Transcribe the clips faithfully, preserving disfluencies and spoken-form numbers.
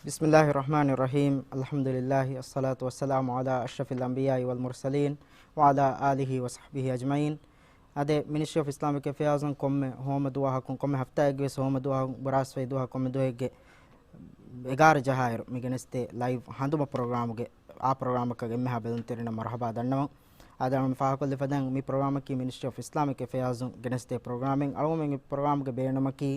بسم الله الرحمن الرحيم. الحمد لله، الصلاة والسلام على أشرف الأنبياء والمرسلين، وعلى آله وصحبه أجمعين. އާދެ، މިނިސްޓްރީ އޮފް އިސްލާމިކް އެފެއާޒުން ކޮންމެ ހޯމަ ދުވަހަކުން، ކޮންމެ ހަފްތާއެއްގެ ވެސް ހޯމަ ދުވަހަކުން، ބުރާސްފައި ދުވަހަ ކޮންމެ ދުވަހެއްގެ އެގާރަ ޖަހާއިރު، މި ގެނެސްދޭ ލައިވް ހަނދުމަ ޕްރޮގްރާމުގެ އާ ޕްރޮގްރާމަކަށް އެންމެހާ ބެލުންތެރިންނަށް މަރުޙަބާ ދަންނަވަން. އާދެ، އަޅުގަނޑު ފާހަގަކޮށްލި ފަދައިން، މި ޕްރޮގްރާމަކީ މިނިސްޓްރީ އޮފް އިސްލާމިކް އެފެއާޒުން ގެނެސްދޭ ޕްރޮގްރާމެއް. އަޅުގަނޑުމެން މި ޕްރޮގްރާމުގެ ބޭނުމަކީ،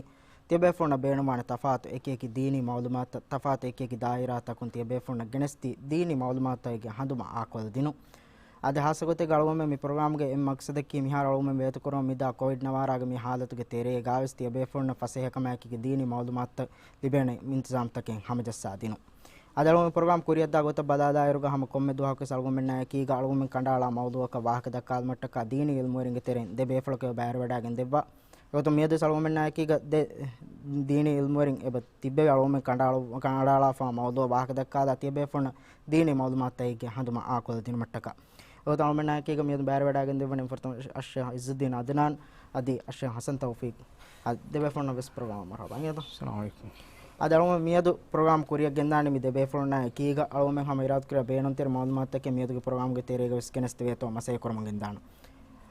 ތިޔަބޭފުޅުންނަށް ބޭނުންވާނެ ތަފާތު އެކި އެކި ދީނީ މައުލޫމާތު، ތަފާތު އެކި އެކި ދާއިރާތަކުން ތިޔަބޭފުޅުންނަށް ގެނެސްދީ ދީނީ މައުލޫމާތުތަކެއްގެ ހަނދުމަ އާކޮށްލަދިނުން. އާދެ، ހާއްސަގޮތެއްގަ އަޅުގަނޑުމެން މި ޕްރޮގްރާމްގެ އެއް މަޤްޞަދަކީ، މިހާރު އަޅުގަނޑުމެން ވޭތުކުރަމުން މިދާ ކޮވިޑް ނަވާރާގެ މި ހާލަތުގެ ތެރޭގަވެސް ތިޔަބޭފުޅުންނަށް ފަސޭހަކަމާއެކީގެ ދީނީ މައުލޫމާތުތައް ލިބޭނެ އިންތިޒާމްތަކެއް ހަމަޖައްސާދިނުން. އަދި އަޅުގަނޑު މި ޕްރޮގްރާމް ކުރިއަށްދާ ގޮތަށް ބަލާލާއިރުގަ ހަމަ ކޮންމެ ދުވަހަކުވެސް އަޅުގަނޑުމެންނާއެކީގަ އަޅުގަނޑުމެން ކަނޑައަޅާ މައުޟޫއަކަށް ވާހަކަ ދައްކާލުމަށްޓަކާ ދީނީ އިލްމުވެރިންގެ ތެރެއިން ދެ ބޭފުޅަކަށް ބައިވެރިވަޑައިގެން ދެއްވާ. އެގޮތުން މިއަދުވެސް އަޅުގަނޑުމެންނާއެކީގަ ދެ ދީނީ އިލްމުވެރިން އެބަ ތިއްބެވި. އަޅުގަނޑުމެން ކަނޑައަޅު-، ކަނޑައަޅާފާ މައުޟޫއަށް ވާހަކަ ދައްކާލާ ތިޔަބޭފުޅުންނަށް ދީނީ މައުލޫމާތުތަކެއްގެ ހަނދުމަ އާކޮށްލަދިނުމަށްޓަކާ. އެގޮތުން އަޅުގަނޑުމެންނާއެކީގަ މިއަދު ބައިވެރިވަޑައިގެން ދެއްވަނީ ފުރަތަމަ އައްޝައިޚް އިއްޒުއްދީން އަދްނާން އަދި އައްޝައިޚް ހަސަން ތައުފީޤް. އަދި ދެބޭފުޅުންނަށް ވެސް ޕްރޮގްރާމަށް މަރުޙަބާ. އިނގޭތޯ؟ އައްސަލާމު ޢަލައިކުމް. އަދި އަޅުގަނޑު މިއަދު ޕްރޮގްރާމް ކުރިއަށް ގެންދާނީ މި ދެބޭފުޅުންނާ އެކީގަ އަޅުގަނޑުމެން ހަމަ އިރާދަކުރާ ބޭނުންތެރި މައުލޫމާތުތަކެއް މިއަދުގެ ޕްރޮގްރާމްގެ ތެރޭގަ ވެސް ގެނެސްދެވޭތޯ މަސައްކަތް ކުރަމުން ގެންދާނަން.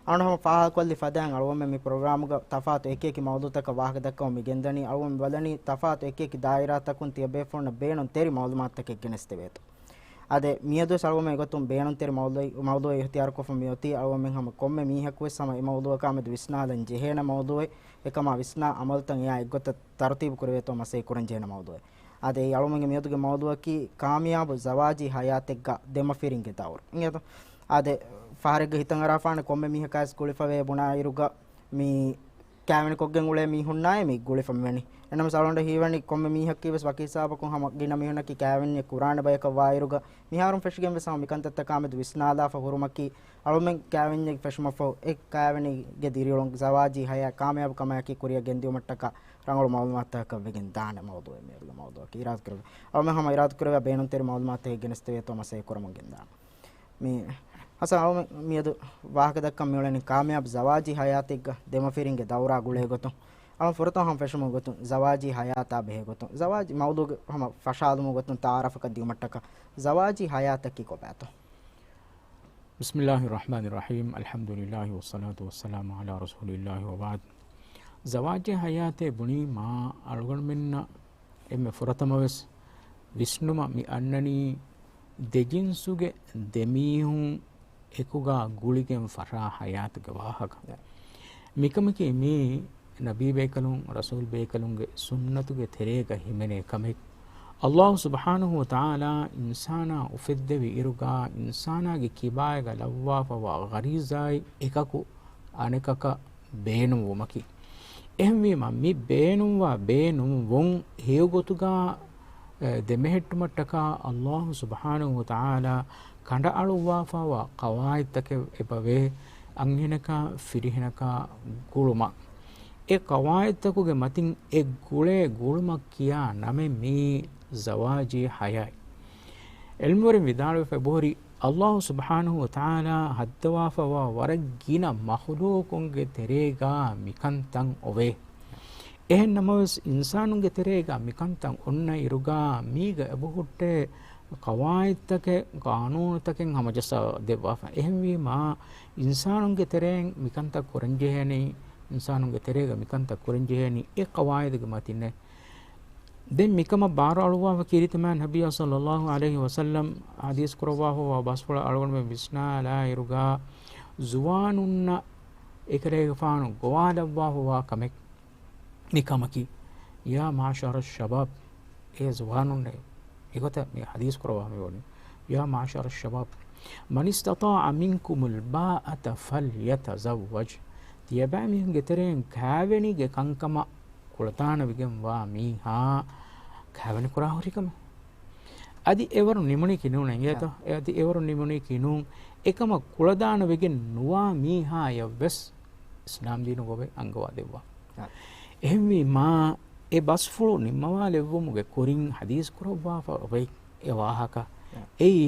އަޅުގަނޑު ހަމަ ފާހަގަކޮށްލި ފަދައިން އަޅުގަނޑުމެން މި ޕްރޮގްރާމުގަ ތަފާތު އެކި އެކި މައުޟޫއަކަށް ވާހަކަ ދައްކަމުން މި ގެންދަނީ. އަޅުގަނޑު ބަލަނީ ތަފާތު އެކި އެކި ދާއިރާތަކުން ތިޔަބޭފުޅުންނަށް ބޭނުންތެރި މައުލޫމާތުތަކެއް ގެނެސްދެވޭތޯ. އާދެ، މިއަދުވެސް އަޅުގަނޑުމެން އެގޮތުން ބޭނުންތެރި މައުޟޫ-، މައުޟޫއެއް އިހްތިޔާރުކޮށްފަ މިއޮތީ. އަޅުގަނޑުމެން ހަމަ ކޮންމެ މީހަކުވެސް ހަމަ އެ މައުޟޫއަކާމެދު ވިސްނާލަން ޖެހޭނެ މައުޟޫއެއް. އެކަމާ ވިސްނާ އަމަލުތައް އެއާ އެއްގޮތަށް ތަރުތީބު ކުރެވޭތޯ މަސައްކަތް ކުރަން ޖެހޭނެ މައުޟޫއެއް. އާދެ، އަޅުގަނޑުމެންގެ މިއަދުގެ މައުޟޫއަކީ ކާމިޔާބު ޒަވާޖީ ހަޔާތެއްގަ ދެމަފިރިންގެ ދައުރު. އިނގޭތޯ؟ އާދެ، ފަހަރެއްގަ ހިތަށް އަރާފާނެ ކޮންމެ މީހަކާވެސް ގުޅިފަވޭ ބުނާއިރުގަ މި ކާވެނިކޮށްގެން އުޅޭ މީހުންނާއި މި ގުޅިފަ މިވަނީ. އެނަމަސް އަޅުގަނޑަށް ހީވަނީ ކޮންމެ މީހަކީވެސް ވަކި ހިސާބަކުން ހަމަ ގިނަ މީހުންނަކީ ކާވެންޏެއް ކުރާނެ ބަޔަކަށް ވާއިރުގަ، މިހާރުން ފެށިގެން ވެސް ހަމަ މިކަންތައްތަކާމެދު ވިސްނާލާފަ ހުރުމަކީ، އަޅުމެން ކާވެންޏެއް ފެށުމަށްފަހު އެ ކާވެނީގެ ދިރިއުޅުން ޒަވާޖީ ހަޔާތް ކާމިޔާބު ކަމާއެކީ ކުރިއަށް ގެންދިއުމަށްޓަކާ ރަނގަޅު މައުލޫމާތުތަކަށް ވެގެން ދާނެ މައުޟޫއެއް މިއަދުގެ މައުޟޫއަކީ. އިރާދަކުރެއްވި، އަޅުމެން ހަމަ އިރާދަކުރެއްވި ބޭނުންތެރި މައުލޫމާތުތަކެއް ގެނެސްދެވޭތޯ މަސައްކަތް ކުރަމުން ގެންދާނެ. މި ހަސަން އަޅުމެން މިއަދު ވާހަކަ ދައްކަން މިއުޅެނީ ކާމިޔާބު ޒަވާޖީ ހަޔާތެއްގަ ދެމަފިރިންގެ ދައުރާ ގުޅޭ ގޮތުން. އަޅުން ފުރަތަމަ ހަމަ ފެށުމުގެ ގޮތުން ޒަވާޖީ ހަޔާތާ ބެހޭ ގޮތުން، ޒަވާޖީ މައުޟޫގެ ހަމަ ފަށާލުމުގެ ގޮތުން ތަޢާރަފަކަށް ދިއުމަށްޓަކާ، ޒަވާޖީ ހަޔާތަކީ ކޮބާތޯ؟ بسم الله الرحمن الرحيم. الحمد لله والصلاة والسلام على رسول الله وبعد. ޒަވާޖީ ހަޔާތޭ ބުނީމާ އަޅުގަނޑުމެންނަށް އެންމެ ފުރަތަމަވެސް ވިސްނުމަށް މި އަންނަނީ ދެ ޖިންސުގެ ދެ މީހުން އެކުގަ ގުޅިގެން ފަށާ ހަޔާތުގެ ވާހަކަ. މިކަމަކީ މީ ނަބީ ބޭކަލުން، ރަސޫލް ބޭކަލުންގެ ސުންނަތުގެ ތެރޭގަ ހިމެނޭ ކަމެއް. ﷲ ސުބްޙާނަހޫ ވަތަޢާލާ އިންސާނާ އުފެއްދެވި އިރުގަ އިންސާނާގެ ކިބާއިގަ ލައްވާފަވާ ޣަރީޒާއި އެކަކު އަނެކަކަށް ބޭނުންވުމަކީ. އެހެންވީމަ، މި ބޭނުންވާ ބޭނުންވުން ހެޔޮގޮތުގަ، އެ، ދެމެހެއްޓުމަށްޓަކާ ﷲ ސުބްޙާނަހޫ ވަތަޢާލާ ކަނޑައަޅުއްވާފަވާ ޤަވާޢިދުތަކެއް އެބަވޭ، އަންހެނަކާ ފިރިހެނަކާ ގުޅުމަށް. އެ ޤަވާޢިދުތަކުގެ މަތިން އެ ގުޅޭ ގުޅުމަށް ކިޔާ ނަމެއް މީ ޒަވާޖީ ޙަޔާތް. ޢިލްމުވެރިން ވިދާޅުވެފަ އެބަހުރި، ﷲ ސުބްޙާނަހޫ ވަތަޢާލާ ހައްދަވާފަވާ ވަރަށް ގިނަ މަޚުލޫޤުންގެ ތެރޭގަ މިކަންތައް އޮވޭ. އެހެން ނަމަވެސް، އިންސާނުންގެ ތެރޭގަ މިކަންތައް އޮންނަ އިރުގަ މީގަ އެބަހުއްޓޭ ޤަވާޢިދުތަކެއް، ޤާނޫނުތަކެއް ހަމަޖައްސާ ދެއްވާފަ. އެހެންވީމާ، އިންސާނުންގެ ތެރެއިން މިކަންތައް ކުރަންޖެހޭނީ، އިންސާނުންގެ ތެރޭގަ މިކަންތައް ކުރަންޖެހޭނީ އެ ޤަވާޢިދުގެ މަތިންނޭ. ދެން މިކަމަށް ބާރު އަޅުއްވާފަ ކީރިތި މާތް ނަބިއްޔާ ޞައްލައްލާހު ޢަލައިހި ވަސައްލަމް ޙަދީޘް ކުރައްވާފަވާ ބަސްފުޅަށް އަޅުގަނޑުމެން ވިސްނާލާއިރުގަ، ޒުވާނުންނަށް އެކަލޭގެފާނު ގޮވާލައްވާފަވާ ކަމެއް މި ކަމަކީ، يا معشر الشباب، އޭ ޒުވާނުންނޭ، އެގޮތަށް މި ޙަދީޘް ކުރައްވާ މިވަނީ، يا معشر الشباب، من استطاع منكم الباءة فليتزوج. ތިޔަބައިމީހުންގެ ތެރެއިން ކާވެނީގެ ކަންކަމަށް ކުޅަދާނަވެގެންވާ މީހާ ކާވެނި ކުރާ ހުރިކަމެއް. އަދި އެވަރު ނިމުނީކީ ނޫން އިނގޭތޯ؟ އާ. އެ އަދި އެވަރު ނިމުނީކީ ނޫން. އެކަމަށް ކުޅަދާނަވެގެން ނުވާ މީހާޔަށްވެސް އިސްލާމް ދީނުގައި އަންގަވާ ދެއްވާ. އާ. އެހެންވީމާ، އެ ބަސްފުޅު ނިންމަވާލެއްވުމުގެ ކުރިން ޙަދީޘް ކުރައްވާފަ އޮތް އެ ވާހަކަ. އާ. އެއީ،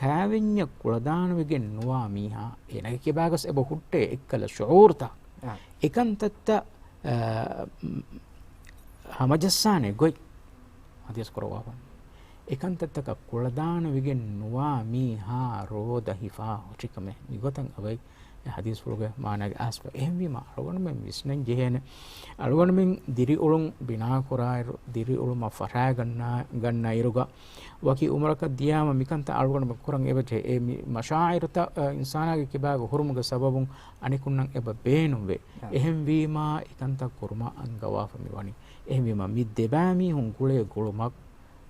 ކާވެންޏަށް ކުޅަދާނަވެގެން ނުވާ މީހާ، އޭނާގެ ކިބާގަސް އެބަ ހުއްޓޭ އެއްކަލަ ޝުޢޫރުތައް. އާ. އެކަންތައްތައް، އާ، ހަމަޖައްސާނެ ގޮތް ޙަދީޘް ކުރައްވާފަ. އެކަންތައްތަކަށް ކުޅަދާނަވެގެން ނުވާ މީހާ ރޯދަ ހިފާ ހުށިކަމެއް. މިގޮތަށް އަވައި އެ ޙަދީޘްފުޅުގެ މާނާގެ އަސްލު. އެހެންވީމަ، އަޅުގަނޑުމެން ވިސްނަން ޖެހޭނެ، އަޅުގަނޑުމެން ދިރިއުޅުން ބިނާކުރާއިރު، ދިރިއުޅުމަށް ފަށާގަންނާ، ގަންނައިރުގަ، ވަކި އުމުރަކަށް ދިޔާމަ މިކަންތައް އަޅުގަނޑުމެން ކުރަން އެބަޖެހޭ. އެ މި މަޝާޢިރުތައް، އަ، އިންސާނާގެ ކިބާގަ ހުރުމުގެ ސަބަބުން އަނެކުންނަށް އެބަ ބޭނުންވޭ. އާ. އެހެންވީމާ، އެކަންތައް ކުރުމަށް އަންގަވާފަ މިވަނީ. އެހެންވީމާ، މި ދެބައިމީހުން ގުޅޭ ގުޅުމަށް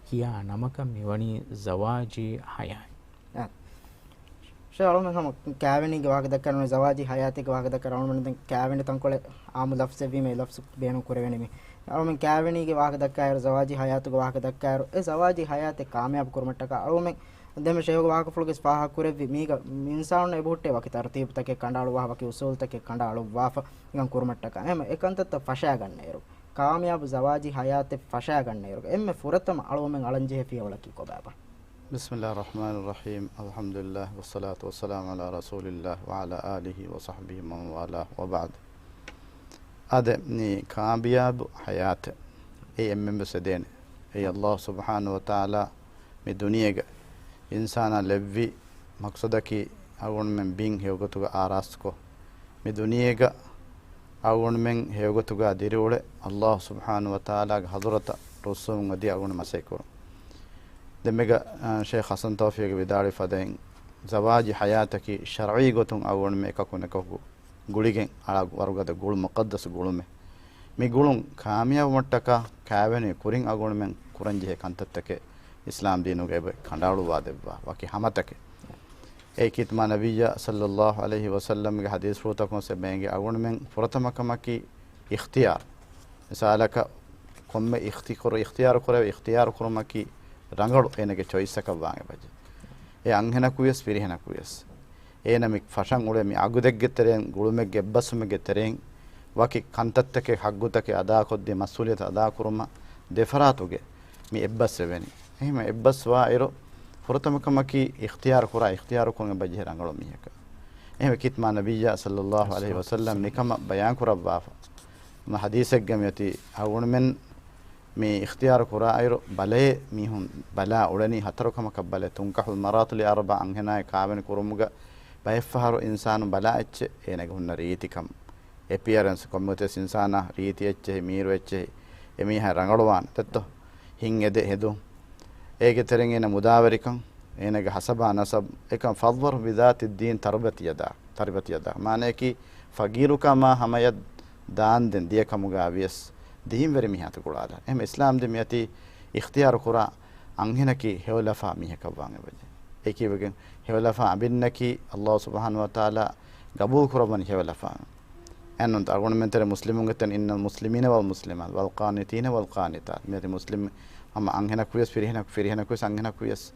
ކިޔާ ނަމަކަށް މިވަނީ ޒަވާޖީ ޙަޔާތް. އާ. ޝޭޚް، އަޅުމެން ހަމަ ކާވެނީގެ ވާހަކަ ދައްކާނަމަ، ޒަވާޖީ ޙަޔާތީގެ ވާހަކަ ދައްކާ އަޅުމެން ދެން ކާވެނި ތަންކޮޅެއް އާއްމު ލަފްޒެއް ވީމަ، އެ ލަފްޒު ބޭނުން ކުރެވެނީ މި. އަޅުމެން ކާވެނީގެ ވާހަކަ ދައްކާއިރު، ޒަވާޖީ ޙަޔާތުގެ ވާހަކަ ދައްކާއިރު، އެ ޒަވާޖީ ޙަޔާތެއް ކާމިޔާބު ކުރުމަށްޓަކާ އަޅުމެން ދެންމެ ޝޭޚުގެ ވާހަކަފުޅުގެ ފާހަގަ ކުރެއްވި މީގަ އިންސާނުން އެބަހުއްޓޭ ވަކި ތަރުތީބުތަކެއް ކަނޑައަޅުއްވާފަ، ވަކި އުސޫލުތަކެއް ކަނޑައަޅުއްވާފަ އެކަން ކުރުމަށްޓަކާ. އެހެން އެކަންތައްތައް ފަށާގަންނައިރު، ކާމިޔާބު ޒަވާޖީ ޙަޔާތެއް ފަށާގަންނައިރު، އެންމެ ފުރަތަމަ އަޅުމެން އަޅަންޖެހޭ ފިޔަވަޅަކީ ކޮބާބާ؟ بسم الله الرحمن الرحيم. الحمد لله والصلاة والسلام على رسول الله وعلى آله وصحبه ومن والاه وبعد. އާދެ، މި ކާމިޔާބު ޙަޔާތެއް އެ އެންމެންވެސް އެދޭނެ. އެއީ ﷲ ސުބްޙާނަހޫ ވަތަޢާލާ މި ދުނިޔޭގަ އިންސާނާ ލެއްވި މަޤްޞަދަކީ އަޅުގަނޑުމެން ބިން ހެޔޮގޮތުގަ އާރާސްކޮށް، މި ދުނިޔޭގަ އަޅުގަނޑުމެން ހެޔޮގޮތުގަ ދިރިއުޅެ، ﷲ ސުބްޙާނަހޫ ވަތަޢާލާގެ ޙަޟްރަތަށް ރުއްސުމުން އަދި އަޅުގަނޑު މަސައްކަތްކުރުން. ދެންމެގަ، އާ، ޝޭޚް ޙަސަން ތައުފީޤް ވިދާޅުވި ފަދައިން، ޒަވާޖީ ޙަޔާތަކީ ޝަރްޢީ ގޮތުން އަޅުގަނޑުމެން އެކަކު އެކަކު ގުޅިގެން އަޅާ ވަރުގަދަ ގުޅު، މުޤައްދަސް ގުޅުމެއް. މި ގުޅުން ކާމިޔާބުވުމަށްޓަކާ ކާވެނި ކުރިން އަޅުގަނޑުމެން ކުރަންޖެހޭ ކަންތައްތަކެއް އިސްލާމް ދީނުގައި އެބަ ކަނޑައަޅުއްވާ ދެއްވާ ވަކި ހަމަތަކެއް. އެއީ ކީރިތި މާ ނަބިއްޔާ ޞައްލައްލާހު ޢަލައިހި ވަސައްލަމްގެ ޙަދީޘްފުޅުތަކުން އެބަ އެނގޭ އަޅުގަނޑުމެން ފުރަތަމަ ކަމަކީ އިޚްތިޔާރު. މިސާލަކަށް ކޮންމެ އިޚްތި ކުރ-، އިޚްތިޔާރު ކުރެވޭ، އިޚްތިޔާރު ކުރުމަކީ ރަނގަޅު އޭނަގެ ޗޮއިސްއަކަށް ވާން އެބަޖެ. އެ އަންހެނަކު ވިޔަސް ފިރިހެނަކު ވިޔަސް. އޭނަ މި ފަށަން އުޅޭ މި އަގުދެއްގެ ތެރެއިން، ގުޅުމެއްގެ އެއްބަސްވުމެއްގެ ތެރެއިން ވަކި ކަންތައްތަކެއް، ޙައްޤުތަކެއް އަދާކޮށްދީ، މަސްއޫލިއްޔަތު އަދާކުރުމަށް ދެފަރާތުގެ މި އެއްބަސްވެވެނީ. އެހެން އެއްބަސްވާއިރު، ފުރަތަމަ ކަމަކީ އިޚްތިޔާރު ކުރާ، އިޚްތިޔާރު ކުރުން އެބަޖެހޭ ރަނގަޅު މީހަކަށް. އެހެންވެ ކީރިތި މާ ނަބިއްޔާ ޞައްލައްލާހު ޢަލައިހި ވަސައްލަމް މިކަމަށް ބަޔާން ކުރައްވާފަ. މި ޙަދީޘެއްގަ މިއޮތީ އަޅުގަނޑުމެން މި އިޚްތިޔާރު ކުރާއިރު، ބަލައޭ މީހުން ބަލާ އުޅެނީ ހަތަރު ކަމަކަށް ބަލަ. تنكح المرأة لأربع، އަންހެނާއެއް ކާވެނި ކުރުމުގަ ބައެއްފަހަރު އިންސާނު ބަލާ އެއްޗެއް އޭނަގެ ހުންނަ ރީތިކަން، އެޕިއަރެންސް، ކޮންމެވެސް އިންސާނާ ރީތި އެއްޗެހި، މީރު އެއްޗެހި، އެމީހާ ރަނގަޅުވާނެ ދެއްތޯ؟ ހިތް އެދެ ހެދުން. އޭގެ ތެރެއިން އޭނަ މުދާވެރިކަން، އޭނަގެ ހަސަބާ ނަސަބް، އެކަން. فاظفر بذات الدين تربت يداك، تربت يداك. މާނަޔަކީ، ފަގީރުކަމާ ހަމަޔަށް ދާންދެން ދިޔަ ކަމުގަ ވިޔަސް ދީންވެރި މީހާ އަތު ގުޅާލާ. އެހެން އިސްލާމް ދީން މިއޮތީ އިޚްތިޔާރު ކުރާ އަންހެނަކީ ހެޔޮލަފާ މީހަކަށް ވާން އެބަޖެ. އެކީވެގެން ހެޔޮލަފާ އަނބިންނަކީ ﷲ ސުބްޙާނަހޫ ވަތަޢާލާ ގަބޫލު ކުރައްވަނީ ހެޔޮލަފާ. އެހެންނޫންތަ އަޅުގަނޑުމެން ތެރޭ މުސްލިމުންގެ ތެރެ، إن المسلمين والمسلمات والقانتين والقانتات. މިއޮތީ މުސްލިމް ހަމަ އަންހެނަކު ވިޔަސް، ފިރިހެނަކު، ފިރިހެނަކު ވިޔަސް، އަންހެނަކު ވިޔަސް،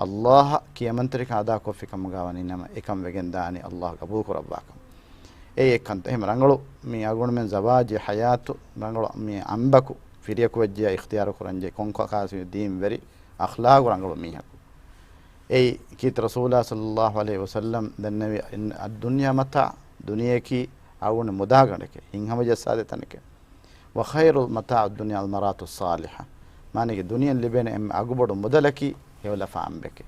ﷲ އަށް ކިޔަމަންތެރިކަން އަދާކޮށްފި ކަމުގަ ވަނީ ނަމަ، އެކަން ވެގެން ދާނީ ﷲ ގަބޫލު ކުރައްވާކަން. އެއީ އެއްކަންތައް. އެހެން ރަނގަޅު މި އަޅުގަނޑުމެން ޒަވާޖީ ޙަޔާތު، ރަނގަޅު މި އަނބަކު ފިރިޔަކު ވެއްޖެޔާ އިޚްތިޔާރު ކުރަންޖެހޭ ކޮން ކަ-، ކާސި ދީންވެރި އަޚްލާގު ރަނގަޅު މީހަކު. އެއީ ކީރިތި ރަސޫލާ ޞައްލައްލާހު ޢަލައިހި ވަސައްލަމް ދެންނެވި، إن الدنيا متاع، ދުނިޔެއަކީ އަޅުގަނޑު މުދާގަނޑެކޭ، ހިތްހަމަޖައްސާދޭ ތަނެކޭ. وخير متاع الدنيا المرأة الصالحة. މާނައަކީ ދުނިޔެއިން ލިބޭނެ އެންމެ އަގުބޮޑު މުދަލަކީ ހެޔޮލަފާ އަނބެކޭ.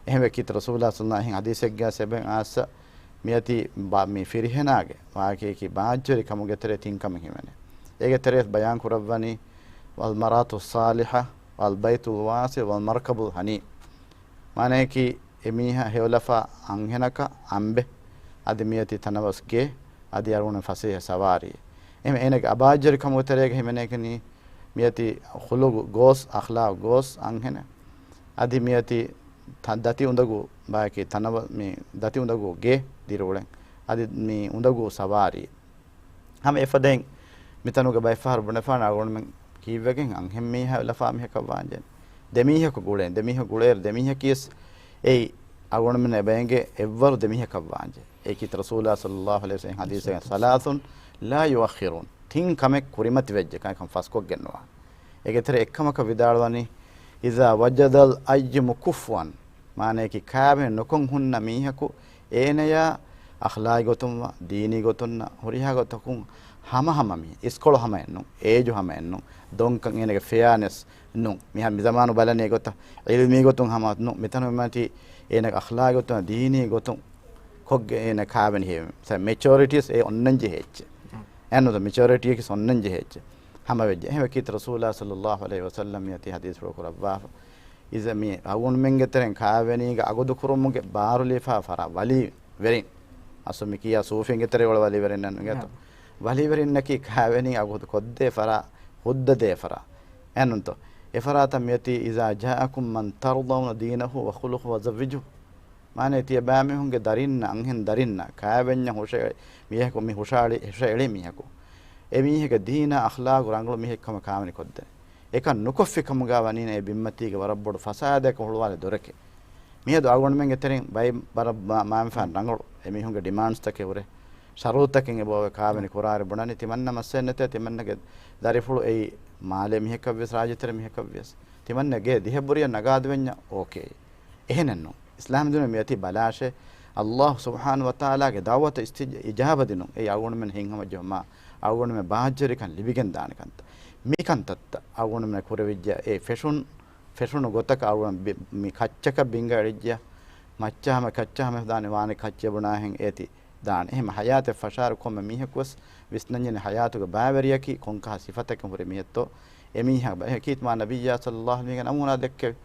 އެހެންވެ ކީރިތި ރަސޫލާ ޞައްލައްލާހު ޢަލައިހި ވަސައްލަމް ޙަދީޘެއްގަ އެބަ އައިސް މިއޮތީ ބާ-، މި ފިރިހެނާގެ ވާހަކަޔަކީ ބާއްޖަވެރި ކަމުގެ ތެރޭ ތިން ކަމެއް ހިމެނޭ. އޭގެ ތެރޭ ބަޔާން ކުރައްވަނީ، والمرأة الصالحة والبيت الواسع والمركب الهنيء. މާނައަކީ، އެމީހާ ހެޔޮލަފާ އަންހެނަކަށް އަނބެއް، އަދި މިއޮތީ ތަނަވަސް ގެ، އަދި އަޅުގަނޑު ފަސޭހަ ސަވާރީ. އެހެން އޭނަގެ އަބާއްޖަވެރި ކަމުގެ ތެރޭގަ ހިމެނޭކަނީ، މިއޮތީ ޚުލުގު ގޯސް، އަޚްލާގު ގޯސް އަންހެނެއް. އަދި މިއޮތީ ތަ-، ދަތި އުނދަގޫ ބާކީ ތަނަވަ-، މި ދަތި އުނދަގޫ ގެ ދިރިއުޅެން. އަދި މި އުނދަގޫ ސަވާރީ. ހަމަ އެފަދައިން މިތަނުގަ ބައެއްފަހަރު ބުނެފާނެ އަޅުގަނޑުމެން ކީއްވެގެން އަންހެން މީހާ ލަފާ މީހަކަށް ވާންޖެހޭ. ދެމީހަކު ގުޅޭ، ދެމީހަކު ގުޅޭއިރު ދެމީހަކީވެސް އެއީ އަޅުގަނޑުމެންނަށް އެބައެނގޭ އެއްވަރު ދެމީހަކަށް ވާންޖެހޭ. އެއީ ކީރިތި ރަސޫލާ ޞައްލައްލާހު ޢަލައިހި ވަސައްލަމް ޙަދީޘެއް، ثلاث لا يؤخرون. ތިން ކަމެއް ކުރިމަތިވެއްޖެ ކަންކަން ފަސްކޮށްގެންނުވާ. އޭގެ ތެރޭ އެއްކަމަކަށް ވިދާޅުވަނީ، إذا وجد الأيم كفوا، މާނައަކީ ކާވެނި ނުކޮށް ހުންނަ މީހަކު އޭނަޔާ އަޚްލާގީ ގޮތުން ވާ، ދީނީ ގޮތުންނާ، ހުރިހާ ގޮތަކުން ހަމަ ހަމަ މީ، އިސްކޮޅު ހަމައެއް ނޫން، އޭޖު ހަމައެއް ނޫން، ދޮންކަން އޭނަގެ ފެއާނެސް ނޫން. މިހާ މި ޒަމާނު ބަލަނީ އެގޮތަށް، އިލްމީ ގޮތުން ހަމަ ނޫން. މިތަނު މި އޮތީ އޭނަގެ އަޚްލާގީ ގޮތުން، ދީނީ ގޮތުން ކޮށްގެން އޭނަ ކާވެނި ހެޔޮ. މެޗޯރިޓީސް އެ އޮންނަން ޖެހޭ އެއްޗެއް. އެހެންނުތަ މެޗޯރިޓީއަކީ އޮންނަން ޖެހޭ އެއްޗެއް. ހަމަވެއްޖެ. އެހެންވެ ކީރިތި ރަސޫލާ ޞައްލައްލާހު ޢަލައިހި ވަސައްލަމް މިއޮތީ ޙަދީޘްފުޅު ކުރައްވާފަ. އިޒަ މި އަޅުގަނޑުމެންގެ ތެރެއިން ކާވެނީގަ އަގުދު ކުރުމުގެ ބާރުލިބިފާ ފަރާތް ވަލީވެރިން. އަސްލު މި ކިޔާ ސޫފީންގެ ތެރެއިން އުޅޭ ވަލީވެރިންނަށް އިނގޭތޯ؟ ނާ. ވަލީވެރިންނަކީ ކާވެނީ އަގުދު ކޮށްދޭ ފަރާތް، ހުއްދަ ދޭ ފަރާތް. އެހެންނުތޯ؟ އެ ފަރާތަށް މިއޮތީ، إذا جاءكم من ترضون دينه وخلقه فزوجوه. މާނައީ ތިޔަބައިމީހުންގެ ދަރިންނަށް، އަންހެން ދަރިންނަށް، ކާވެންޏަށް ހުށަ-، މީހަކު މި ހުށައެޅި-، ހުށައެޅި މީހަކު. އެ މީހެއްގެ ދީނާ އަޚްލާގު ރަނގަޅު މީހެއްކަމަށް ކާވެނި ކޮށްދޭނެ. އެކަން ނުކޮށްފި ކަމުގަ ވަނީނަ އެ ބިންމަތީގަ ވަރަށް ބޮޑު ފަސާދައަކަށް ހުޅުވާލެއް ދޮރެކޭ. މިއަދު އަޅުގަނޑުމެންގެ ތެރެއިން ބައި ވަރަށް މާ-، މާންފާން ރަނގަޅު. އެމީހުންގެ ޑިމާންޑްސްތަކެއް ހުރޭ. ޝަރުތަކެއް އެބައޮވޭ ކާވެނި ކުރާއިރު ބުނަނީ ތިމަންނަ މައްސަލައެއް ނެތޭ، ތިމަންނަގެ ދަރިފުޅު އެއީ މާލޭ މީހަކަށްވިޔަސް، ރާއްޖެތެރެ މީހަކަށްވިޔަސް. ތިމަންނަ ގޭ ދިހަ ބުރިއަށް ނަގާދެވެންޏާ އޯކޭ. އެހެނެއްނު. އިސްލާމް ދީނު މިއޮތީ ބަލާށޭ، ﷲ ސުބްޙާނަހޫ ވަތަޢާލާގެ ދަޢުވަތަށް އިސްތިޖް-، އިޖާބަ ދިނުން. އެއީ އަޅުގަނޑުމެން ހިތްހަމަޖެހުމާ، އަޅުގަނޑުމެން ބާއްޖަވެރިކަން ލިބިގެންދާނެ ކަންތައް. މި ކަންތައްތައް އަޅުގަނޑުމެން ކުރެވިއްޖެ، އެ ފެށުން، ފެށުނު ގޮތަކަށް އަޅުގަނޑު ބި-، މި ކައްޗަކަށް ބިންގަ އެޅިއްޖެ، މައްޗަށް ހަމަ ކައްޗަށް ހަމަ ދާނެ ވާނެ ކައްޗެއް ބުނާހެން އޭތި ދާނެ. އެހެން ޙަޔާތެއް ފަށާއިރު ކޮންމެ މީހަކުވެސް ވިސްނަންޖެހޭނެ ޙަޔާތުގެ ބައިވެރިޔަކީ ކޮންކަހަލަ ސިފަތަކެއް ހުރި މީހެއްތޯ. އެމީހާ ބަ-، އެކީ މާ ނަބިއްޔާ ޞައްލައްލާހު ޢަލައިހި ވަސައްލަމް ނަމޫނާ ދެއްކެވި.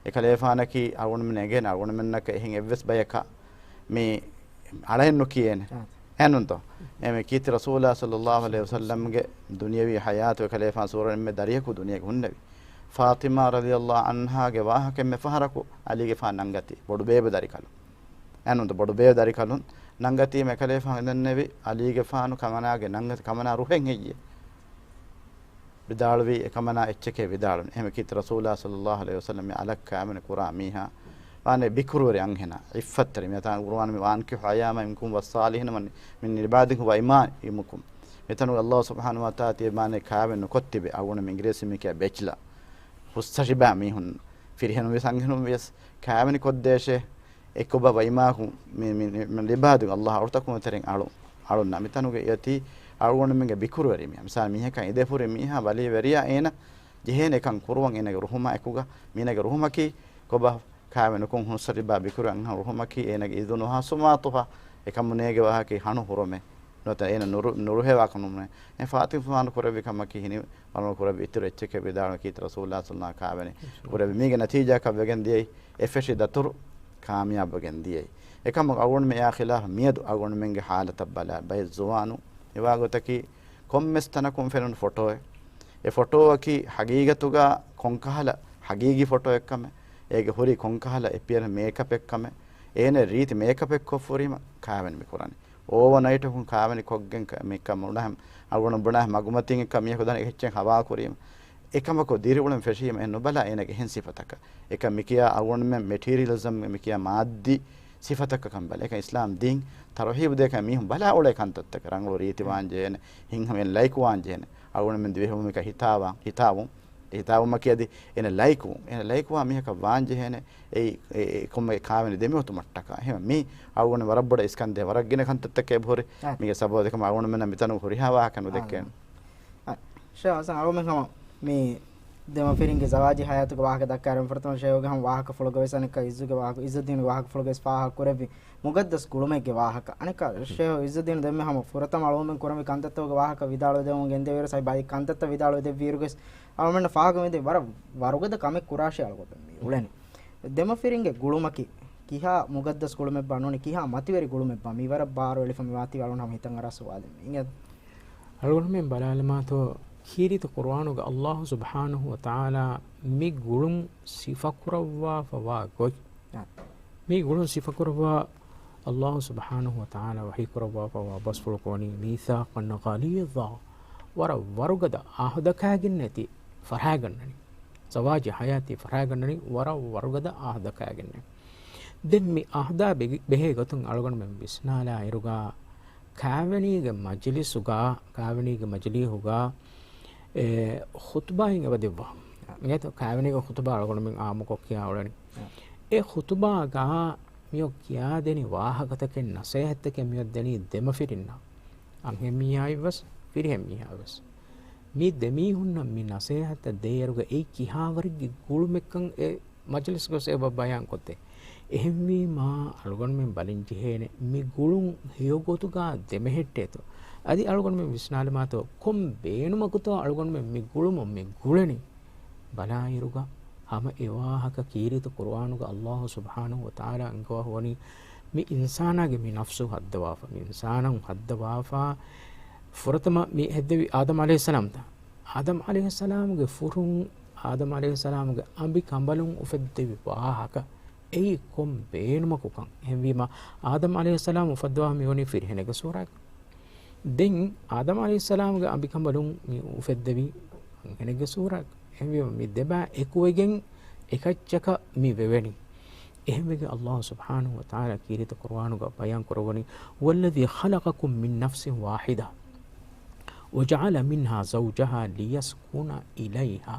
އެކަލޭފާނަކީ އަޅުގަނޑުމެން އެނގޭނެ އަޅުގަނޑުމެންނަކަށް އެހެން އެއްވެސް ބަޔަކަށް މި އަޅައެއް ނުކިޔޭނެ. އެހެންނުންތޯ؟ އެމެ ކީރިތި ރަސޫލާ ޞައްލައްލާހު ޢަލައިހި ވަސައްލަމްގެ ދުނިޔަވީ ޙަޔާތު އެކަލޭފާނު ސޫރަ އެންމެ ދަރިޔަކު ދުނިޔޭގަ ހުންނެވި. ފާޠިމާ ރަޟިޔައްލާހު ޢަންހާގެ ވާހަކަ އެންމެ ފަހަރަކު ޢަލީގެފާނު ނަންގަތީ. ބޮޑުބޭބެ ދަރިކަލުން. އެހެންނުންތޯ؟ ބޮޑުބޭބެ ދަރިކަލުން ނަންގަތީމަ އެކަލޭފާނު ދެންނެވި ޢަލީގެފާނު ކަމަނާގެ ނަންގަތީ ކަމަނާ ރުހެއް ހެއްޔޭ؟ ވިދާޅުވީ އެކަމަނާ އެއްޗެކޭ ވިދާޅުވި. އެހެންވެ ކީރިތި ރަސޫލާ ޞައްލައްލާހު ޢަލައިހި ވަސައްލަމް މި އަލަށް ކާވެނި ކުރާ މީހާ ވާނެ ބިކުރުވެރި އަންހެނާ، ޢިއްފަތްތެރި. މިތާ ޤުރުއާން މި، وأنكحوا الأيامى منكم والصالحين من، من عبادكم وإمائكم. މިތަނުގަ ﷲ ސުބްޙާނަހޫ ވަތަޢާލާ ތިޔަ މާނަ ކާވެނި ނުކޮށްތިބެ، އަޅުގަނޑު މި އިނގިރޭސި މި ކިޔާ ބެޗްލާ. ހުސްސަށިބާ މީހުން ފިރިހެނުން ވެސް އަންހެނުން ވެސް ކާވެނި ކޮށްދޭށޭ. އެކުބަ ވައިމާކު މި، މި، މި، މި ލިބާދު ﷲ އަޅުތަކުން ތެރެއިން އަޅު، އަޅުންނާ. މިތަނުގަ އޮތީ އަޅުގަނޑުމެންގެ ބިކުރުވެރި މީހާ. މިސާލު މީހަކަށް އިނދެފުރި މީހާ ވަލީވެރިޔާ އޭނަ ޖެހޭނެ އެކަން ކުރުވަން އޭނަގެ ރުހުމާ އެކުގަ، މީނަގެ ރުހުމަކީ ކޮބާ ކާވެނިކޮށް ހުސްސަށިބާ ބިކުރު އަންހެން ރުހުމަކީ އޭނަގެ އިޒުނު ހާ ސުމާތުހާ އެކަމުނޭގެ ވާހަކައީ ހަނު ހުރުމެއް. ނުވަތަ އޭނަ ނުރު-، ނުރުހެވާކަށް ނުމުނެ. އެ ފާތިމާ ފާނު ކުރެއްވި ކަމަކީ ހިނި ވަރުނު ކުރެއްވި އިތުރު އެއްޗެކޭ ވިދާޅުވި ކީރިތި ރަސޫލާ ޞައްލައްލާހު ޢަލައިހި ވަސައްލަމް ކާވެނި ކުރެއްވި. މީގެ ނަތީޖާއަކަށް ވެގެން ދިޔައީ އެ ފެށި ދަތުރު ކާމިޔާބުވެގެން ދިޔައީ. އެކަމަކު އަޅުގަނޑުމެން އެއާ ޚިލާފަށް މިއަދު އަޅުގަނޑުމެންގެ ޙާލަތަށް ބަލާ، ބައެއް ޒުވާނު މިވާގޮތަކީ ކޮންމެސް ތަނަކުން ފެނުނު ފޮޓޯއެއް. އެ ފޮޓޯއަކީ ހަގީގަތުގަ ކޮންކަހަލަ ހަގީގީ ފޮޓޯއެއްކަމެއް، އޭގެ ހުރީ ކޮންކަހަލަ އެޕިއަރ މޭކަޕެއްކަމެއް، އޭނަ ރީތި މޭކަޕެއް ކޮށްފަ ހުރީމަ ކާވެނި މި ކުރަނީ. އޯވަރ ނައިޓަކުން ކާވެނި ކޮށްގެން ކަ-، މިކަމަށް ބުނާ މަގުމަތީން އެއްކަ މީހަކު ދަނީ އެއްޗެއް ހަވާ ކުރީމަ. އެކަމަކު ދިރިއުޅެން ފެށީމަ އެ ނުބަލާ އޭނަގެ އެހެން ސިފަތަކަށް. އެކަން މިކިޔާ އަޅުގަނޑުމެން މެޓީރިއަލިޒަމް މިކިޔާ މާއްދީ ސިފަތަކަށް ކަންބަލަ. އެކަން އިސްލާމް ދީން ތަރުހީބު ދޭކަން މީހުން ބަލާ އުޅޭ ކަންތައްތަކެއް. ރަނގަޅު ރީތި ވާން ޖެހޭނެ، ހިތްހަމަ އެން ލައިކު ވާން ޖެހޭނެ. އަޅުގަނޑުމެން ދިވެހިބަހުމަކަށް ހިތާވާން، ހިތާވުން. އެ ހިތާވުމަކީ އަދި އޭނަ ލައިކުވުން. އޭނަ ލައިކުވާ މީހަކަށް ވާން ޖެހޭނެ އެއީ، އެ، އެ، ކޮންމެ ކާވެނި ދެމިއޮތުމަށްޓަކާ. އެހެން މީ އަޅުގަނޑު ވަރަށް ބޮޑަށް އިސްކަންދޭ ވަރަށް ގިނަ ކަންތައްތަކެއް އެބަހުރި. އާ. މީގެ ސަބަބު ދެކަމަ އަޅުގަނޑުމެންނަށް މިތަނުގަ ހުރިހާ ވާހަކަ ނުދެއްކޭނެ. އާ. އާ. ޝޭހް ހަސަން އަޅުމެން ހަމަ މި ދެމަފިރިންގެ ޒަވާޖީ ޙަޔާތުގެ ވާހަކަ ދައްކާއިރު ފުރަތަމަ ޝޭހުގެ ހަމަ ވާހަކަފުޅުގަ ވެސް އަނެއްކާ އިއްޒުގެ ވާހަކަ، އިއްޒުއްދީންގެ ވާހަކަފުޅުގަ ވެސް ފާހަގަ ކުރެއްވި މުގައްދަސް ގުޅުމެއްގެ ވާހަކަ. އަނެއްކާ ޝޭހު އިއްޒުއްދީން ދެންމެ ހަމަ ފުރަތަމަ އަޅުމެން ކުރަންވީ ކަންތައްތަކުގެ ވާހަކަ ވިދާޅުވެދެމުން ގެންދެވިއިރު ސައި ބައި ކަންތައްތައް ވިދާޅުވެދެއްވިއިރުގެ އަޅުމެންނަށް ފާހަގަ ވެދެ ވަރަށް ވަރުގަދަ ކަމެއް ކުރާށޭ އަޅުގަނޑު މި އުޅެނީ. ދެމަފިރިންގެ ގުޅުމަކީ ކިހާ މުގައްދަސް ގުޅުމެއްބާ ނޫނީ ކިހާ މަތިވެރި ގުޅުމެއްބާ މިވަރަށް ބާރު އެޅިފަ މިވާތީ އަޅުން ހަމަ ހިތަށް އަރާ ސުވާލެއް މި އިނގޭ. އަޅުގަނޑުމެން ބަލާލަމާތޯ ކީރިތި ޤުރުއާނުގަ ﷲ ސުބްޙާނަހޫ ވަތަޢާލާ މި ގުޅުން ސިފަކުރައްވާފަވާ ގޮތް. އާ. މި ގުޅުން ސިފަކުރައްވާ ﷲ ސުބްޙާނަހޫ ވަތަޢާލާ ވަޙީކުރައްވާފަވާ ބަސްފުޅު ކުރަނީ ميثاقا غليظا، ވަރަށް ވަރުގަދަ އަހުދަކާގެންނޭތީ ފަށާގަންނަނީ. ޒަވާޖީ ޙަޔާތީ ފަށާގަންނަނީ ވަރަށް ވަރުގަދަ އަހުދަކާގެންނޭ. ދެން މި އަހުދާ ބެ-، ބެހޭ ގޮތުން އަޅުގަނޑުމެން ވިސްނާލާ އިރުގަ، ކާވެނީގެ މަޖިލިސުގަ، ކާވެނީގެ މަޖިލީހުގަ، އެ، ޚުތުބާއިން އެބަ ދެއްވާ. އިނގޭތޯ، ކާވެނީގެ ޚުތުބާ އަޅުގަނޑުމެން އާއްމުކޮށް ކިޔާ އުޅެނީ. އެ ޚުތުބާގަ މިއޮ ކިޔާދެނި ވާހަކަތަކެއް ނަސޭހަތްތަކެއް މިއޮ ދެނީ ދެމަފިރިންނަށް. އަންހެންމީހާއިވެސް، ފިރިހެންމީހާވެސް. މި ދެމީހުންނަށް މި ނަސޭހަތްތައް ދޭއިރުގަ އެއީ ކިހާވަރެއްގެ ގުޅުމެއްކަން އެ މަޖިލިސް ގޮސް އެބަ ބަޔާންކޮށްދޭ. އެހެންވީމާ، އަޅުގަނޑުމެން ބަލިން ޖެހޭނެ މި ގުޅުން ހެޔޮގޮތުގަ ދެމެހެއްޓޭތޯ. އަދި އަޅުގަނޑުމެން ވިސްނާލަމާތޯ، ކޮން ބޭނުމަކުތޯ އަޅުގަނޑުމެން މި ގުޅުމުން މި ގުޅެނީ؟ ބަލާއިރުގަ ހަމަ އެ ވާހަކަ ކީރިތި ޤުރުއާނުގަ ﷲ ސުބްޙާނަހޫ ވަތަޢާލާ އަންގަވާފަ ވަނީ، މި އިންސާނާގެ މި ނަފްސު ހައްދަވާފަ، މި އިންސާނުން ހައްދަވާފަ، ފުރަތަމަ މި ހެއްދެވި އާދަމް ޢަލައިހިއްސަލާމްތަ؟ އާދަމް ޢަލައިހިއްސަލާމްގެ ފުރުން، އާދަމް ޢަލައިހިއްސަލާމްގެ އަނބި ކަނބަލުން އުފެއްދެވި ވާހަކަ އެއީ ކޮން ބޭނުމަކުކަން؟ އެހެންވީމަ، އާދަމް ޢަލައިހިއްސަލާމް އުފައްދަވާ މިވަނީ ފިރިހެނެއްގެ ސޫރައަކަށް. ދެން އާދަމް ޢަލައިހިއްސަލާމްގެ އަނބިކަނބަލުން މި އުފެއްދެވީ އަންހެނެއްގެ ސޫރައަކަށް. އެހެންވީމަ، މި ދެބާ އެކުވެގެން އެކައްޗަކަށް މި ވެވެނީ. އެހެންވެގެން ﷲ ސުބްޙާނަހޫ ވަތަޢާލާ ކީރިތި ޤުރުއާނުގަ ބަޔާން ކުރައްވަނީ، "هو الذي خلقكم من نفس واحدة وجعل منها زوجها ليسكن إليها."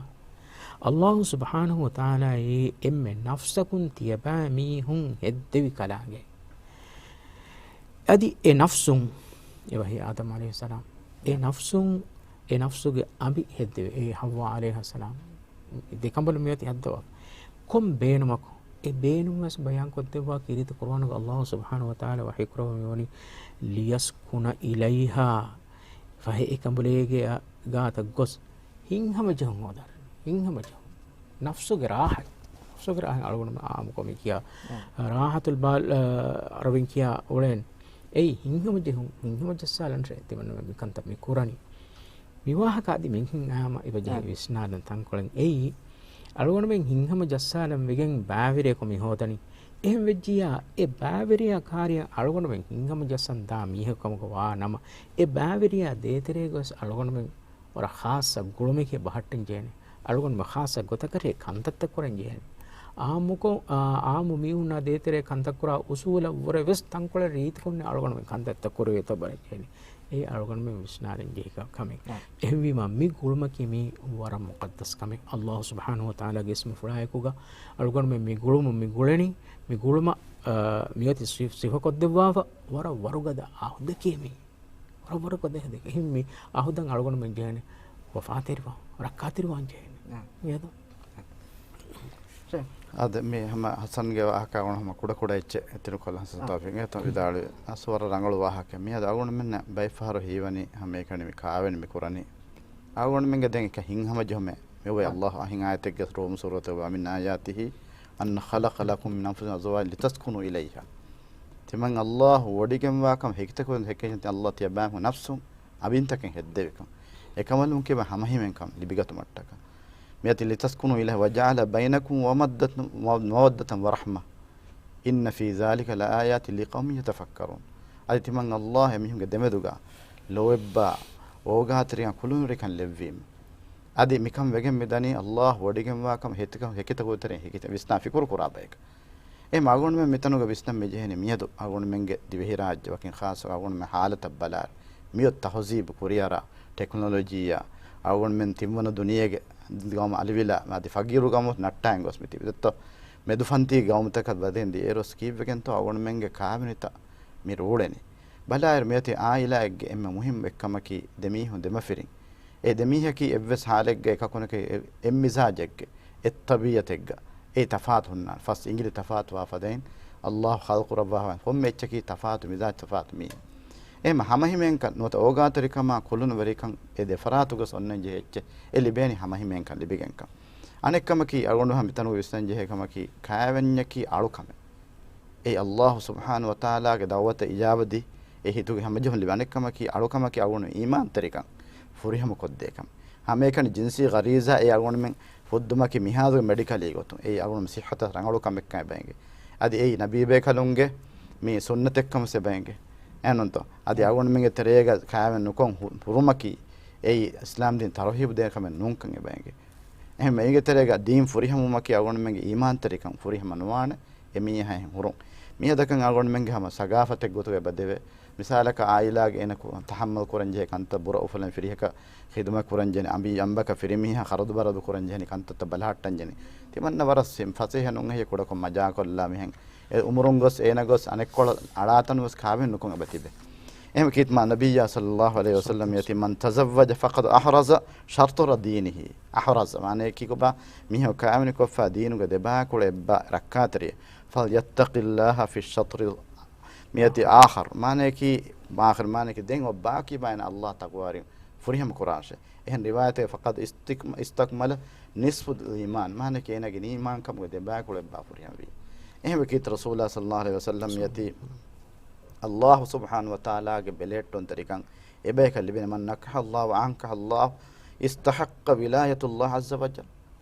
ﷲ ސުބްޙާނަހޫ ވަތަޢާލާއީ އެންމެ ނަފްސަކުން ތިޔަބައިމީހުން ހެއްދެވި ކަލާނގެ. އަދި އެ ނަފްސުން އެބަހީ އާދަމް ޢަލައިހިއްސަލާމް. އެ ނަފްސުން، އެ ނަފްސުގެ އަނބި ހެއްދެވި. އެ ޙައްވާ ޢަލައިހައްސަލާމް. ދެކަނބަލު މިއޮތީ ހައްދަވާ. ކޮން ބޭނުމަކު؟ އެ ބޭނުން ވެސް ބަޔާން ކޮށްދެއްވާ ކީރިތި ޤުރުއާނުގަ ﷲ ސުބްޙާނަހޫ ވަތަޢާލާ ވަޙީ ކުރައްވަމިވަނީ، "ليسكن إليها." ފަހެ އެ ކަނބުލޭގެ ގާތަށް ގޮސް ހިތްހަމަޖެހުން ހޯދަން. ހިތްހަމަޖެހުން. ނަފްސުގެ ރާޙަތް. ނަފްސުގެ ރާޙަތް އަޅުގަނޑުމެން ޢާއްމުކޮށް މި ކިޔާ ރާޙަތުލް ބާލް، އަ، ރަވިން ކިޔާ އުޅޭން. އެއީ ހިތްހަމަޖެހުން، ހިތްހަމަޖައްސާލަންށޭ ތިމަންނަމެން މިކަންތައް މި ކުރަނީ. މި ވާހަކަ އަދި މިހެން އާމަ އެބަޖެހޭ ވިސްނާލަން ތަންކޮޅެއް. އެއީ، އަޅުގަނޑުމެން ހިތްހަމަ ޖައްސާލަން ވެގެން ބައިވެރިޔަކު މި ހޯދަނީ. އެހެން ވެއްޖިއްޔާ، އެ ބައިވެރިޔާ ކާރިއަށް އަޅުގަނޑުމެން ހިތްހަމަ ޖައްސަން ދާ މީހަކު ކަމުގަ ވާ ނަމަ، އެ ބައިވެރިޔާ ދޭތެރޭގަވެސް އަޅުގަނޑުމެން ވަރަށް ޚާއްޞަ ގުޅުމެކޭ ބަހައްޓަން ޖެހޭނެ. އަޅުގަނޑުމެން ޚާއްޞަ ގޮތަކަށޭ ކަންތައްތައް ކުރަން ޖެހޭނެ. އާއްމުކޮށް، އާ، އާއްމު މީހުންނާ ދޭތެރޭ ކަންތައް ކުރާ އުސޫލަށް ވުރެ ވެސް ތަންކޮޅެއް ރީތިކޮށްނެ އަޅުގަނޑުމެން ކަންތައްތައް ކުރެވޭތޯ ބަލަން ޖެހޭނެ. އެއީ އަޅުގަނޑުމެން ވިސްނާލަން ޖެހި ކަ-، ކަމެއް. އެހެންވީމާ، މި ގުޅުމަކީ މީ ވަރަށް މުޤައްދަސް ކަމެއް. ﷲ ސުބްޙާނަހޫ ވަތަޢާލާގެ އިސްމުފުޅާއެކުގަ އަޅުގަނޑުމެން މި ގުޅުމުން މި ގުޅެނީ، މި ގުޅުމަށް، އާ، މިއޮތީ ސި-، ސިފަކޮށްދެއްވާފަ ވަރަށް ވަރުގަދަ އަހުދެކޭ މީ. ވަރަށް ވަރުގަދަ އަހުދެއް. އެހެން މި އަހުދަށް އަޅުގަނޑުމެން ޖެހޭނެ ވަފާތެރިވާން، ރައްކާތެރިވާން ޖެހޭނެ. ނައަމް. މިއަދު އަދި މި ހަމަ ޙަސަންގެ ވާހަކަ އަޅުގަނޑު ހަމަ ކުޑަކުޑަ އެއްޗެއް އެތިރުކޮށްލަން ޙަސަން ތައުފީޤް އެތަން ވިދާޅުވި. އަސް ވަރަށް ރަނގަޅު ވާހަކަ. މިއަދު އަޅުގަނޑުމެންނަށް ބައެއްފަހަރު ހީވަނީ ހަމައެކަނި މި ކާވެނި މި ކުރަނީ. އަޅުގަނޑުމެންގެ ދެން އެކަ ހިތްހަމަޖެހުމެއް މިއޮވޭ. އައްލާހު އަހިން އާޔަތެއްގެ ރޫމް ސޫރަތުގަ، "وَمِنْ آيَاتِهِ أَنْ خَلَقَ لَكُمْ مِنْ أَنْفُسِكُمْ أَزْوَاجًا لِتَسْكُنُوا إِلَيْهَا." ތިމަން އައްލާހު ވޮޑިގެންވާކަމަށް ހެކިތަކުން ހެކި އައްލާހު ތިޔަބައިމީހުން ނަފްސުން އަނބިންތަކެއް ހެއްދެވިކަން. އެކަނބަލުން ކިޔަވާ ހަމަހިމޭންކަން ލިބިގަތުމަށްޓަކާ. މިއަދު "لِتَسْكُنُوا إِلَيْهَا وَجَعَلَ بَيْنَكُمْ مَوَدَّةً، مَوَدَّةً وَرَحْمَةً إِنَّ فِي ذَلِكَ لَآيَاتٍ لِقَوْمٍ يَتَفَكَّرُونَ." އަދި ތިމަން އައްލާހު އެމީހުންގެ ދެމެދުގަ ލޯތްބާ އޯގާތެރިކަން ކުޅުނުވެރިކަން ލެއްވީމަ. އަދި މިކަން ވެގެން މިދަނީ އައްލާހު ވޮޑިގެންވާކަމަށް ހެކިތަ-، ހެކިތަކުގެ ތެރެއިން ހެކި ވިސްނާ ފިކުރު ކުރާ ބަޔަކަށް. އެހެން އަޅުގަނޑުމެން މިތަނުގަ ވިސްނަން މި ޖެހެނީ މިއަދު އަޅުގަނޑުމެންގެ ދިވެހިރާއްޖެ ވަކިން ޚާއްޞަކޮށް އަޅުގަނޑުމެން ޙާލަތަށް ބަލާއިރު، މިއޮތް ތަހުޒީބު ކުރިއަރާ ޓެކްނޮލޮޖީއާ އަޅުގަނޑުމެން ތިންވަނަ ދުނިޔޭގެ ގައުމު އަލިވިލާ އަދި ފަގީރު ގައުމު ނައްޓާއިން ގޮސް މި ތިބި. ދެއްތޯ މެދުފަންތީ ގައުމުތަކަށް ވަދެން ދިޔައިރު ވެސް ކީއްވެގެންތޯ އަޅުގަނޑުމެންގެ ކާވެނިތައް މި ރޫޅެނީ. ބަލާއިރު މިއޮތީ އާއިލާއެއްގެ އެންމެ މުހިއްމު އެއްކަމަކީ ދެމީހުން ދެމަފިރިން. އެ ދެމީހަކީ އެއްވެސް ޙާލެއްގަ އެކަކުނަކީ އެ-، އެއްމިޒާޖެއްގެ، އެއްތަބީޢަތެއްގަ އެ ތަފާތު ހުންނާނެ. ފަސް އިނގިލި ތަފާތުވާ ފަދައިން އައްލާހު ޚަލްޤު ކުރައްވާފަ ކޮންމެ އެއްޗަކީ ތަފާތު މިޒާޖް ތަފާތު މީހެއް. އެހެން ހަމަހިމޭންކަން ނުވަތަ އޯގާތެރިކަމާ ކުޅުނުވެރިކަން އެ ދެފަރާތުގަސް އޮންނަން ޖެހޭ އެއްޗެއް އެ ލިބޭނީ ހަމަހިމޭންކަން ލިބިގެންކަން. އަނެއްކަމަކީ އަޅުގަނޑު ހަމަ މިތަނުގަ ވިސްނަން ޖެހޭ ކަމަކީ ކާވެންޏަކީ އަޅުކަމެއް. އެއީ އައްލާހު ސުބްޙާނަހު ވަތަޢާލާގެ ދަޢުވަތަށް އިޖާބަ ދީ، އެ ހިތުގެ ހަމަޖެހުން ލިބޭ. އަނެއްކަމަކީ، އަޅުކަމަކީ އަޅުގަނޑު އީމާންތެރިކަން ފުރިހަމަ ކޮށްދޭކަން. ހަމައެކަނި ޖިންސީ ޣަރީޒާ އެ އަޅުގަނޑުމެން ހުއްދުމަކީ މިހާރުގެ މެޑިކަލީ ގޮތުން. އެއީ އަޅުގަނޑު ސިއްހަތަށް ރަނގަޅު ކަމެއްކަން އެބައެނގޭ. އަދި އެއީ ނަބީބޭކަލުންގެ މި ސުންނަތެއްކަމަސް އެބައެނގޭ. އެހެންނޫންތޯ؟ އަދި އަޅުގަނޑުމެންގެ ތެރޭގަ ކާވެން ނުކޮށް ހު-، ހުރުމަކީ އެއީ އިސްލާމްދީން ތަރުހީބު ދޭ ކަމެއް ނޫންކަން އެބައެނގޭ. އެހެން އޭގެ ތެރޭގަ ދީން ފުރިހަމަވުމަކީ އަޅުގަނޑުމެންގެ އީމާންތެރިކަން ފުރިހަމަ ނުވާނެ. އެ މީހާ އެހެން ހުރުން. މިއަދަކަށް އަޅުގަނޑުމެންގެ ހަމަ ސަގާފަތެއް ގޮތުގަ އެބަ ދެވޭ. މިސާލަކަށް އާއިލާގެ އޭނަ ކު-، ތަޙައްމަލް ކުރަން ޖެހޭ ކަންތައް، ބުރަ އުފުލަން ފިރިހަކަށް ޚިދުމަތް ކުރަން ޖެހޭ، އަނބި އަނބަކަށް ފިރިމީހާ ޚަރަދު ބަރަދު ކުރަން ޖެހޭ ކަންތައްތައް ބަލަހައްޓަން ޖެހޭ. ތިމަންނަ ވަރަށް ސި-، ފަސޭހަ ނޫން އެހީ ކުޑަކޮށް މަޖާކޮށްލާ މިހެން އެ އުމުރުން ގޮސް އޭނަ ގޮސް އަނެއްކޮޅަށް އަޅާތަން ވެސް ކާވެން ނުކޮން އެބަތިބެ. އެހެން ކީރިތި މާ ނަބިއްޔާ ޞައްލައްލާހު ޢަލައިހި ވަސައްލަމް ޔަތީ، "مَنْ تَزَوَّجَ فَقَدْ أَحْرَزَ شَطْرَ دِينِهِ." އަޙްރަޒަ މާނަޔަކީ ކޮބާ؟ މީހަކު ކާވެނި ކޮށްފަ ދީނުގެ ދެބައިކުޅަ އެއްބަ ރައްކާތެރި. "فَلْيَتَّقِ اللَّهَ فِي الشَّطْرِ الْآخَرِ." މިޔަތި އާޚަރު މާނަޔަކީ، އާޚިރު މާނަޔަކީ ދެން އޮ ބާކީ ބާއިން އައްލާހް ތަޤްވާވެރި ފުރިހަމަ ކުރާށޭ. އެހެން ރިވާޔަތެއް، "فَقَدْ اسْتَكْمَلَ نِصْفَ الْإِيمَانِ." މާނަޔަކީ އޭނާގެ އީމާންކަމުގެ ދެބައިކުޅަ އެއްބާ ފުރިހަމަވީ. އެހެންވެ ކީރިތި ރަސޫލާ ޞައްލައްލާހު ޢަލައިހި ވަސައްލަމް ޔަތީ، އައްލާހު ސުބްޙާނަހު ވަތަޢާލާގެ ބެލެހެއްޓުންތެރިކަން އެބަޔަކަށް ލިބިނެ، "مَنْ نَكَحَ اللَّهَ وَأَنْكَحَ اللَّهُ اسْتَحَقَّ وِلَايَةَ اللَّهِ عَزَّ وَجَلَّ."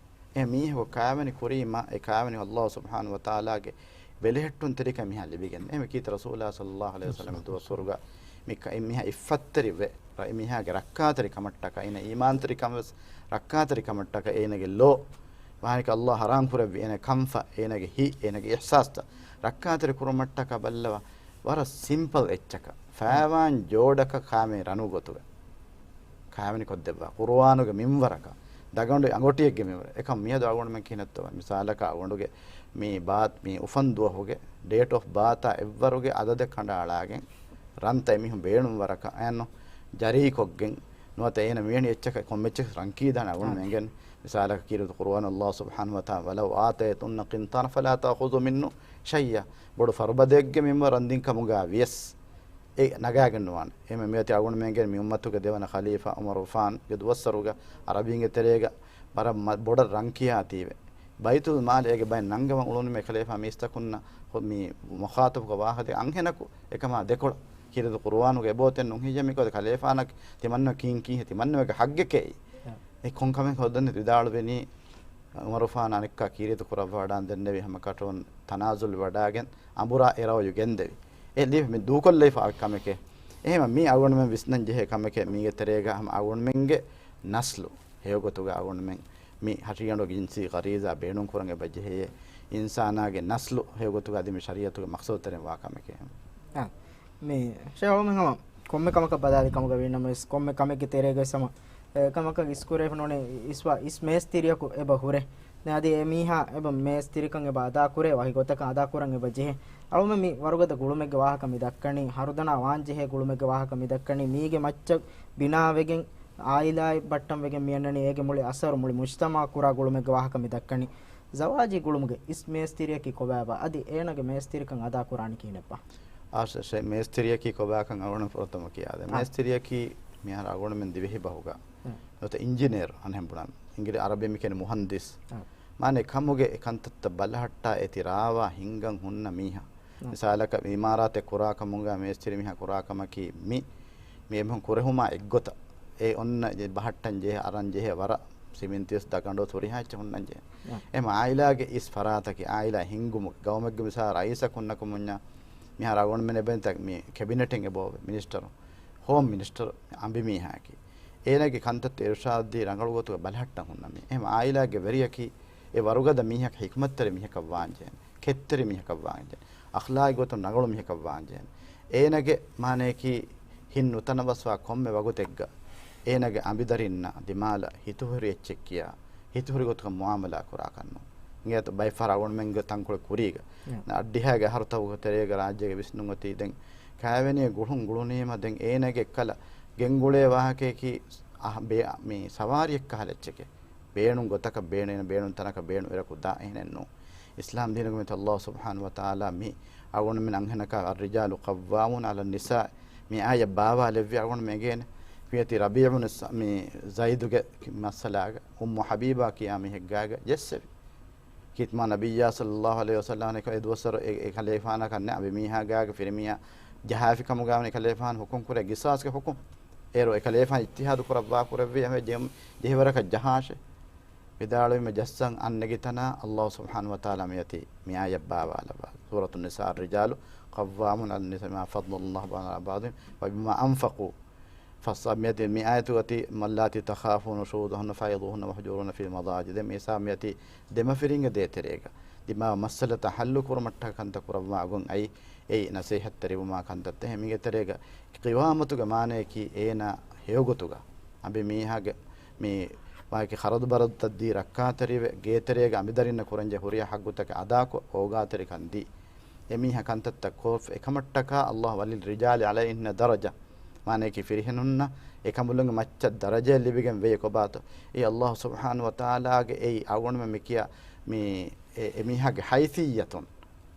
އެ މީހަކު ކާވެނި ކުރީމަ، އެ ކާވެނި އައްލާހު ސުބްޙާނަހު ވަތަޢާލާގެ ބެލެހެއްޓުންތެރިކަން މީހާ ލިބިގެން. އެހެންވެ ކީރިތި ރަސޫލާ ޞައްލައްލާހު ޢަލައިހި ވަސައްލަމް ދުވަސްވަރުގަ މި ކަ-، އެ މީހާ އިއްފަތްތެރިވެ، ރަ-، އެ މީހާގެ ރައްކާތެރި ކަމަށްޓަކައި، އޭނަ އީމާންތެރިކަން ވެސް ރައްކާތެރި ކަމަށްޓަކައި، އޭނަގެ ލޯ ވާހަކަ އައްލާހް ޙަރާމް ކުރެއްވި، އޭނަގެ ކަންފަ، އޭނަގެ ހިތް، އޭނަގެ އިޙްސާސްތައް ރައްކާތެރި ކުރުމަށްޓަކައި ބައްލަވާ، ވަރަށް ސިމްޕަލް އެއްޗަކަށް، ފައިވާން ޖޯޑަކަށް ކާމެ ރަނު ގޮތުގަ ކާވެނި ކޮށްދެއްވާ، ޤުރުއާނުގެ މިންވަރަކަށް، ދަގަނޑު އަނގޮޓިއެއްގެ މިންވަރަށް. އެކަމް މިއަދު އަޅުގަނޑުމެން ކިހިނެއްތޯ، މިސާލަކަށް އަޅުގަނޑުގެ މި ބާތް، މި އުފަން ދުވަހުގެ ޑޭޓް އޮފް ބާތާ އެއްވަރުގެ އަދަދެއް ކަނޑައަޅާގެން، ރަންތައް އެމީހުން ބޭނުން ވަރަކަށް އައިނު ޖަރީކޮށްގެން، ނުވަތަ އޭނަ މިވެނި އެއްޗަކަށް ކޮންމެ އެއްޗެއް ރަން ކީދާނެ އަޅުގަނޑު އާ. އެނގެން. މިސާލަކަށް ކީރިތި ޤުރުއާނު އައްލާހު ސުބްޙާނަހު ވަތަޢާލާ، "وَلَوْ آتَيْتُنَّ قِنْطَارًا فَلَا تَأْخُذْنَ مِنْهُ شَيْئًا." ބޮޑު ފަރުބަދައެއްގެ މިންވަރަށް ރަންދިން ކަމުގަ ވިޔަސް އެ ނަގާގެން ނުވާނެ. އެހެން މިއޮތީ އަޅުގަނޑުމެންގެ މި އުއްމަތުގެ ދެވަނަ ޚަލީފާ ޢުމަރު ޢުފާންގެ ދުވަސްވަރުގަ ޢަރަބީންގެ ތެރޭގަ ވަރަށް މަ-، ބޮޑަށް ރަން ކިޔާތީވެ. ބައިތުލް މާލް އޭގެ ބައެއް ނަންގަވަން އުޅުނުމޭ ކަލޭފާ މީސްތަކުންނަށް ހު-، މި މުޚާޠަބުކޮށް ވާހަކަ ދެ އަންހެނަކު އެކަމާ ދެކޮޅަށް. ކީރިތި ޤުރުއާނުގެ އެބައޮތެއް ނުހިއްޔޭ މިކޮށް ކަލޭފާނަށް ތިމަންނަ ކީން ކީހެއް ތިމަންނަވެގެ ޙައްގެކޭ. އެ ކޮން ކަމެއް ހޯދަން ވިދާޅުވެނީ ޢުމަރު ޢުފާން އަނެއްކާ ކީރިތި ކުރައްވާ ވަޑާން ދެންނެވި ހަމަ ކަޓުން ތަނާޒުލް ވަޑާގެން އަނބުރާ އެ ރައުޔު ގެންދެވި. އެ ލިބި މި ދޫކޮށްލައިފަ އޮތް ކަމެކޭ. އެހެމަ މީ އަޅުގަނޑުމެން ވިސްނަން ޖެހޭ ކަމެކޭ މީގެ ތެރޭގަ ހަމަ އަޅުގަނޑުމެންގެ ނަސްލު ހެޔޮގޮތުގަ އަޅުގަނޑުމެން މި ހަށިގަނޑު ޖިންސީ ޣަރީޒާ ބޭނުން ކުރަން އެބަ ޖެހޭ އިންސާނާގެ ނަސްލު ހެޔޮގޮތުގަ އަދި މި ޝަރީޢަތުގެ މަޤްޞަދުތެރެއިން ވާ ކަމެކޭ. އާ، މި ޝޭޚް އަޅުމެން ހަމަ ކޮންމެ ކަމަކަށް ބަލާލި ކަމުގަ ވީނަމަވެސް، ކޮންމެ ކަމެއްގެ ތެރޭގަ ވެސް ހަމަ، އެ، ކަމަކަށް އިސްކުރެވިފަ ނޫނޭ، އިސްވާ، އިސް މޭސްތިރިއަކު އެބަ ހުރޭ. ދެން އަދި އެ މީހާ އެބަ މޭސްތިރިކަން އެބަ އަދާކުރޭ، ވަކި ގޮތަކަށް އަދާކުރަން އެބަ ޖެހޭ. އަޅުމެން މި ވަރުގަދަ ގުޅުމެއްގެ ވާހަކަ މި ދައްކަނީ، ހަރުދަނާ ވާންޖެހޭ ގުޅުމެއްގެ ވާހަކަ މި ދައްކަނީ، މީގެ މައްޗަށް ބިނާވެގެން އާއިލާއެއް ބައްޓަން ވެގެން މިއަންނަނީ އޭގެ މުޅި އަސަރު މުޅި މުޖްތަމަޢަށް ކުރާ ގުޅުމެއްގެ ވާހަކަ މި ދައްކަނީ. ޒަވާޖީ ގުޅުމުގެ އިސް މޭސްތިރިއަކީ ކޮބާބާ؟ އަދި އޭނަގެ މޭސްތިރިކަން އަދާކުރާނީ ކިހިނެއްބާ؟ އާ، ޝޭ، ޝޭ، މޭސްތިރިއަކީ ކޮބާކަން އަޅުގަނޑު ފުރަތަމަ ކިޔާދެ. އާ. މޭސްތިރިއަކީ މިހާރު އަޅުގަނޑުމެން ދިވެހި ބަހުގަ، އާ، ނުވަތަ އިންޖިނޭރު އަންހެން ބުނާ، އިނގިރޭ އަރަބި މި ކިޔަނީ މުހަންދިސް. އާ. މާނަ ކަމުގެ އެ ކަންތައްތައް ބަލަހައްޓާ އޭތި ރާވާ ހިންގަން ހުންނަ މީހާ. މިސާލަކަށް އިމާރާތެއް ކުރާކަމުގަ މޭސްތިރި މީހާ ކުރާކަމަކީ މި، މި އެމީހުން ކުރެހުމާ އެއްގޮތަށް އެ އޮންނަ ޖެ-، ބަހައްޓަން ޖެހޭ، އަރަން ޖެހޭ ވަރަށް ސިމިންތިވެސް ދަގަނޑު ހުރިހާ އެއްޗެއް ހުންނަން ޖެހޭ. އެމަ އާއިލާގެ އިސް ފަރާތަކީ އާއިލާ ހިންގުމުގެ ގައުމެއްގެ މިސާ ރައީސަކު ހުންނަކަމުންޏާ މިހާރު އަޅުގަނޑުމެން އެބައިންތަ މި ކެބިނެޓެއް އެބައޮވެ މިނިސްޓަރު، ހޯމް މިނިސްޓަރު އަނބިމީހާއަކީ. އޭނާގެ ކަންތައްތައް އިރުޝާދުދީ ރަނގަޅު ގޮތުގަ ބަލަހައްޓަން ހުންނަ މީ. އެހެމަ އާއިލާގެ ވެރިޔަކީ އެ ވަރުގަދަ މީހަކަށް ހިކްމަތްތެރި މީހަކަށް ވާންޖެހޭނެ. ކެތްތެރި މީހަކަށް ވާންޖެހޭނެ. އަޚްލާގީ ގޮތުން ރަނގަޅު މީހަކަށް ވާންޖެހޭނެ. އޭނަގެ މާނަޔަކީ ހިތް ނުތަނަވަސްވާ ކޮންމެ ވަގުތެއްގަ އޭނަގެ އަނބިދަރިންނާ ދިމާލަށް ހިތުހުރި އެއްޗެއް ކިޔާ، ހިތުހުރި ގޮތުގަ މުއާމަލާ ކުރާކަށްނު. އިނގޭތޯ ބައެއް ފަހަރަށް އަޅުގަނޑުމެންގެ ތަންކޮޅެއް ކުރީގަ. އައްޑިހައިގެ އަހަރުތަކުގެ ތެރޭގަ ރާއްޖޭގެ ވިސްނުން އޮތީ ދެން ކާވެނިއެއް ގުޅުން ގުޅުނީމަ ދެން އޭނަގެ އެއްކަލަ ގެންގުޅޭ ވާހަކަޔަކީ އަހަ-، ބޭ-، މި ސަވާރިއެއްކަހަލަ އެއްޗެކޭ. ބޭނުން ގޮތަކަށް ބޭނުން، ބޭނުން ތަނަކަށް ބޭނުން އެރަކު ދާ އެހެނެއް ނޫން. އިސްލާމް ދީނުގެ މިތަ އައްލާހު ސުބްޙާނަހު ވަތަޢާލާ މި އަޅުގަނޑުމެން އަންހެނަކާ الرجال قوامون على النساء މި އާޔަތް ބާވާލެއްވި އަޅުގަނޑުމެން އެނގޭނެ. ފިޔަތި ރަބީޢު ބިން ސަ-، މި ޒައިދުގެ މައްސަލާގަ އުއްމު ޙަބީބާ ކިޔާ މީހެއްގާގަ ޖެއްސެވި. ކީތްމާ ނަބިއްޔާ ޞައްލައްލާހު ޢަލައިހި ވަސައްލަމަ އެ ދުވަސްވަރު އެ، އެ ކަލޭފާނަކަށް ނެ އަނބިމީހާގާގެ ފިރިމީހާ ޖަހާފި ކަމުގާ ވަނީ ކަލޭފާނު ހުކުމް ކުރޭ ގިޞާޞްގެ ހުކުމް. އޭރު އެ ކަލޭފާނު އިޖްތިހާދު ކުރައްވާ ކުރެއްވި އެ ޖެ-، ޖެހިވަރަކަށް ޖަހާށޭ. ވިދާޅުވީމަ ޖައްސަން އަންނެގިތަނާ އައްލާހު ސުބްޙާނަހު ވަތަޢާލާ މިއޮތީ މި އާޔަތް ބާވާލައްވާ. ސޫރަތު ނިސާ، الرجال قوامون على النساء بما فضل الله بعضهم على بعض وبما أنفقوا ފަސް މިއަދި މި އާޔަތުގަ ތި، واللاتي تخافون نشوزهن فعظوهن واهجروهن في المضاجع. ދެން މިސާ މިއޮތީ ދެމަފިރިންގެ ދޭތެރޭގަ ދިމާވާ މައްސަލަތައް ހައްލު ކުރުމަށްޓަކަ ކަންތައް ކުރައްވާ އަގުން އައި، އެއީ ނަސޭހަތްތެރިވުމާ ކަންތައްތައް. މީގެ ތެރޭގަ ޤިވާމަތުގެ މާނަޔަކީ އޭނާ ހެޔޮގޮތުގަ އަނބި މީހާގެ މި ވާހަކަ ޚަރަދު ބަރަދުތައް ދީ ރައްކާތެރިވެ، ގޭތެރޭގަ އަނބިދަރިންނަށް ކުރަންޖެހޭ ހުރިހާ ޙައްޤުތަކެއް އަދާކޮށް އޯގާތެރިކަން ދީ. އެމީހާ ކަންތައްތައް ކޮށްފަ އެކަމަށްޓަކާ، އައްލާހު ވަލިއްރިޖާލި ޢަލައިހިންނަ ދަރަޖަ. މާނަޔަކީ ފިރިހެނުންނަށް އެކަނބުލުންގެ މައްޗަށް ދަރަޖައެއް ލިބިގެން ވެޔޭ ކޮބާތޯ؟ އެ އައްލާހު ސުބްޙާނަހު ވަތަޢާލާގެ އެއީ އަޅުގަނޑުމެން މި ކިޔާ މި އެ، އެމީހާގެ ހައިސިއްޔަތުން.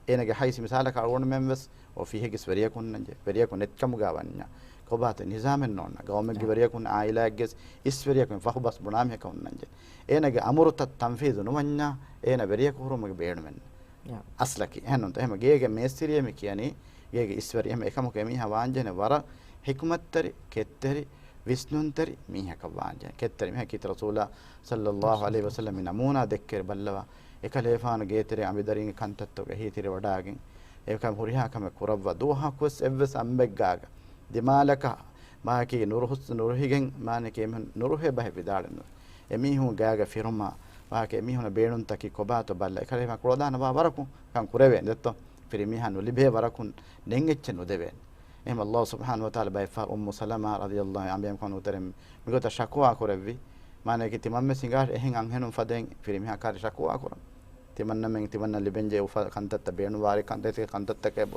އޭނަގެ ހައިސި މިސާލަކަށް އަޅުގަނޑުމެން ވެސް އޮފީހެއްގެސް ވެރިޔަކު ހުންނަންޖެ، ވެރިޔަކު ނެތްކަމުގަ ވަންޏާ، ކޮބާތޯ ނިޒާމެއް ނޯންނަ. ގައުމެއްގެ ވެރިޔަކު ހުންނަ އާއިލާއެއްގެސް އިސް ވެރިޔަކު ފަހު ބަސް ބުނާ މީހަކަށް ހުންނަންޖެ. އޭނަގެ އަމުރުތައް ތަންފީޒު ނުވަންޏާ، އޭނަ ވެރިޔަކު ހުރުމުގެ ބޭނުމެއް ނެތް. އަސްލަކީ. އެހެންނުންތަ؟ އެހެމަ ގޭގެ މޭސްތިރިއެއް މި ކިޔަނީ، ގޭގެ އިސްވެރި. އެހެމަ އެކަމަކު އެމީހާ ވާންޖެހެނެ ވަރަށް ޙިކުމަތްތެރި، ކެތްތެރި، ވިސްނުންތެރި މީހަކަށް ވާންޖެހެނެ. ކެތްތެރި މީހާ ކީރިތި ރަސޫލާ ޞައްލައްލާހު ޢަލައިހި ވަސައްލަމް މި ނަމޫނާ ދެއްކޭ ބައްލަވާ. އެކަލޭފާނު ގޭތެރޭ އަނބިދަރީންގެ ކަންތައްތަކުގެ އެހީތެރިވަޑާގެން، އެކަމް ހުރިހާ ކަމެއް ކުރައްވާ. ދުވަހަކުވެސް އެއްވެސް އަނބެއްގާގަ ދިމާލަކަށް މާކީ ނުރުހުސް-، ނުރުހިގެން މާނަކީ އެމީހުން ނުރުހޭ ބަހެއް ވިދާޅެއް ނުވޭ. އެމީހުން ގާގަ ފިރުމާ ވާހަކަ އެމީހުން ބޭނުންތަކީ ކޮބާތޯ ބައްލަ. އެކަލޭފާނު ކުޅަދާނަ ވާ ވަރަކުން ކަން ކުރެވޭ ދެއްތޯ؟ ފިރިމީހާ ނުލިބޭ ވަރަކުން ދެން އެއްޗެއް ނުދެވޭނެ. އެހެން އައްލާހު ސުބްޙާނަހު ވަތަޢާލާ ބައެއްފަހަރު އުއްމު ސަލަމާ ރަޟިޔައްލާހު ޢަންހާ އަނބިޔަމެން ކޮން ނުތެރެ މިގޮތަށް ޝަކުވާ ކުރެއްވި. މާނައަކީ ތިމަންމެސް ހިނގާށޭ އެހެން އަންހެނުން ފަދައިން ފިރިމީހާ ކާރި ޝަކުވާ ކުރަން. ތިމަންނަމެން ތިމަންނަ ލިބެންޖެ އުފަ ކަންތައްތައް ބޭނުންވާރި ކަންތައް ކަންތައްތަކެއް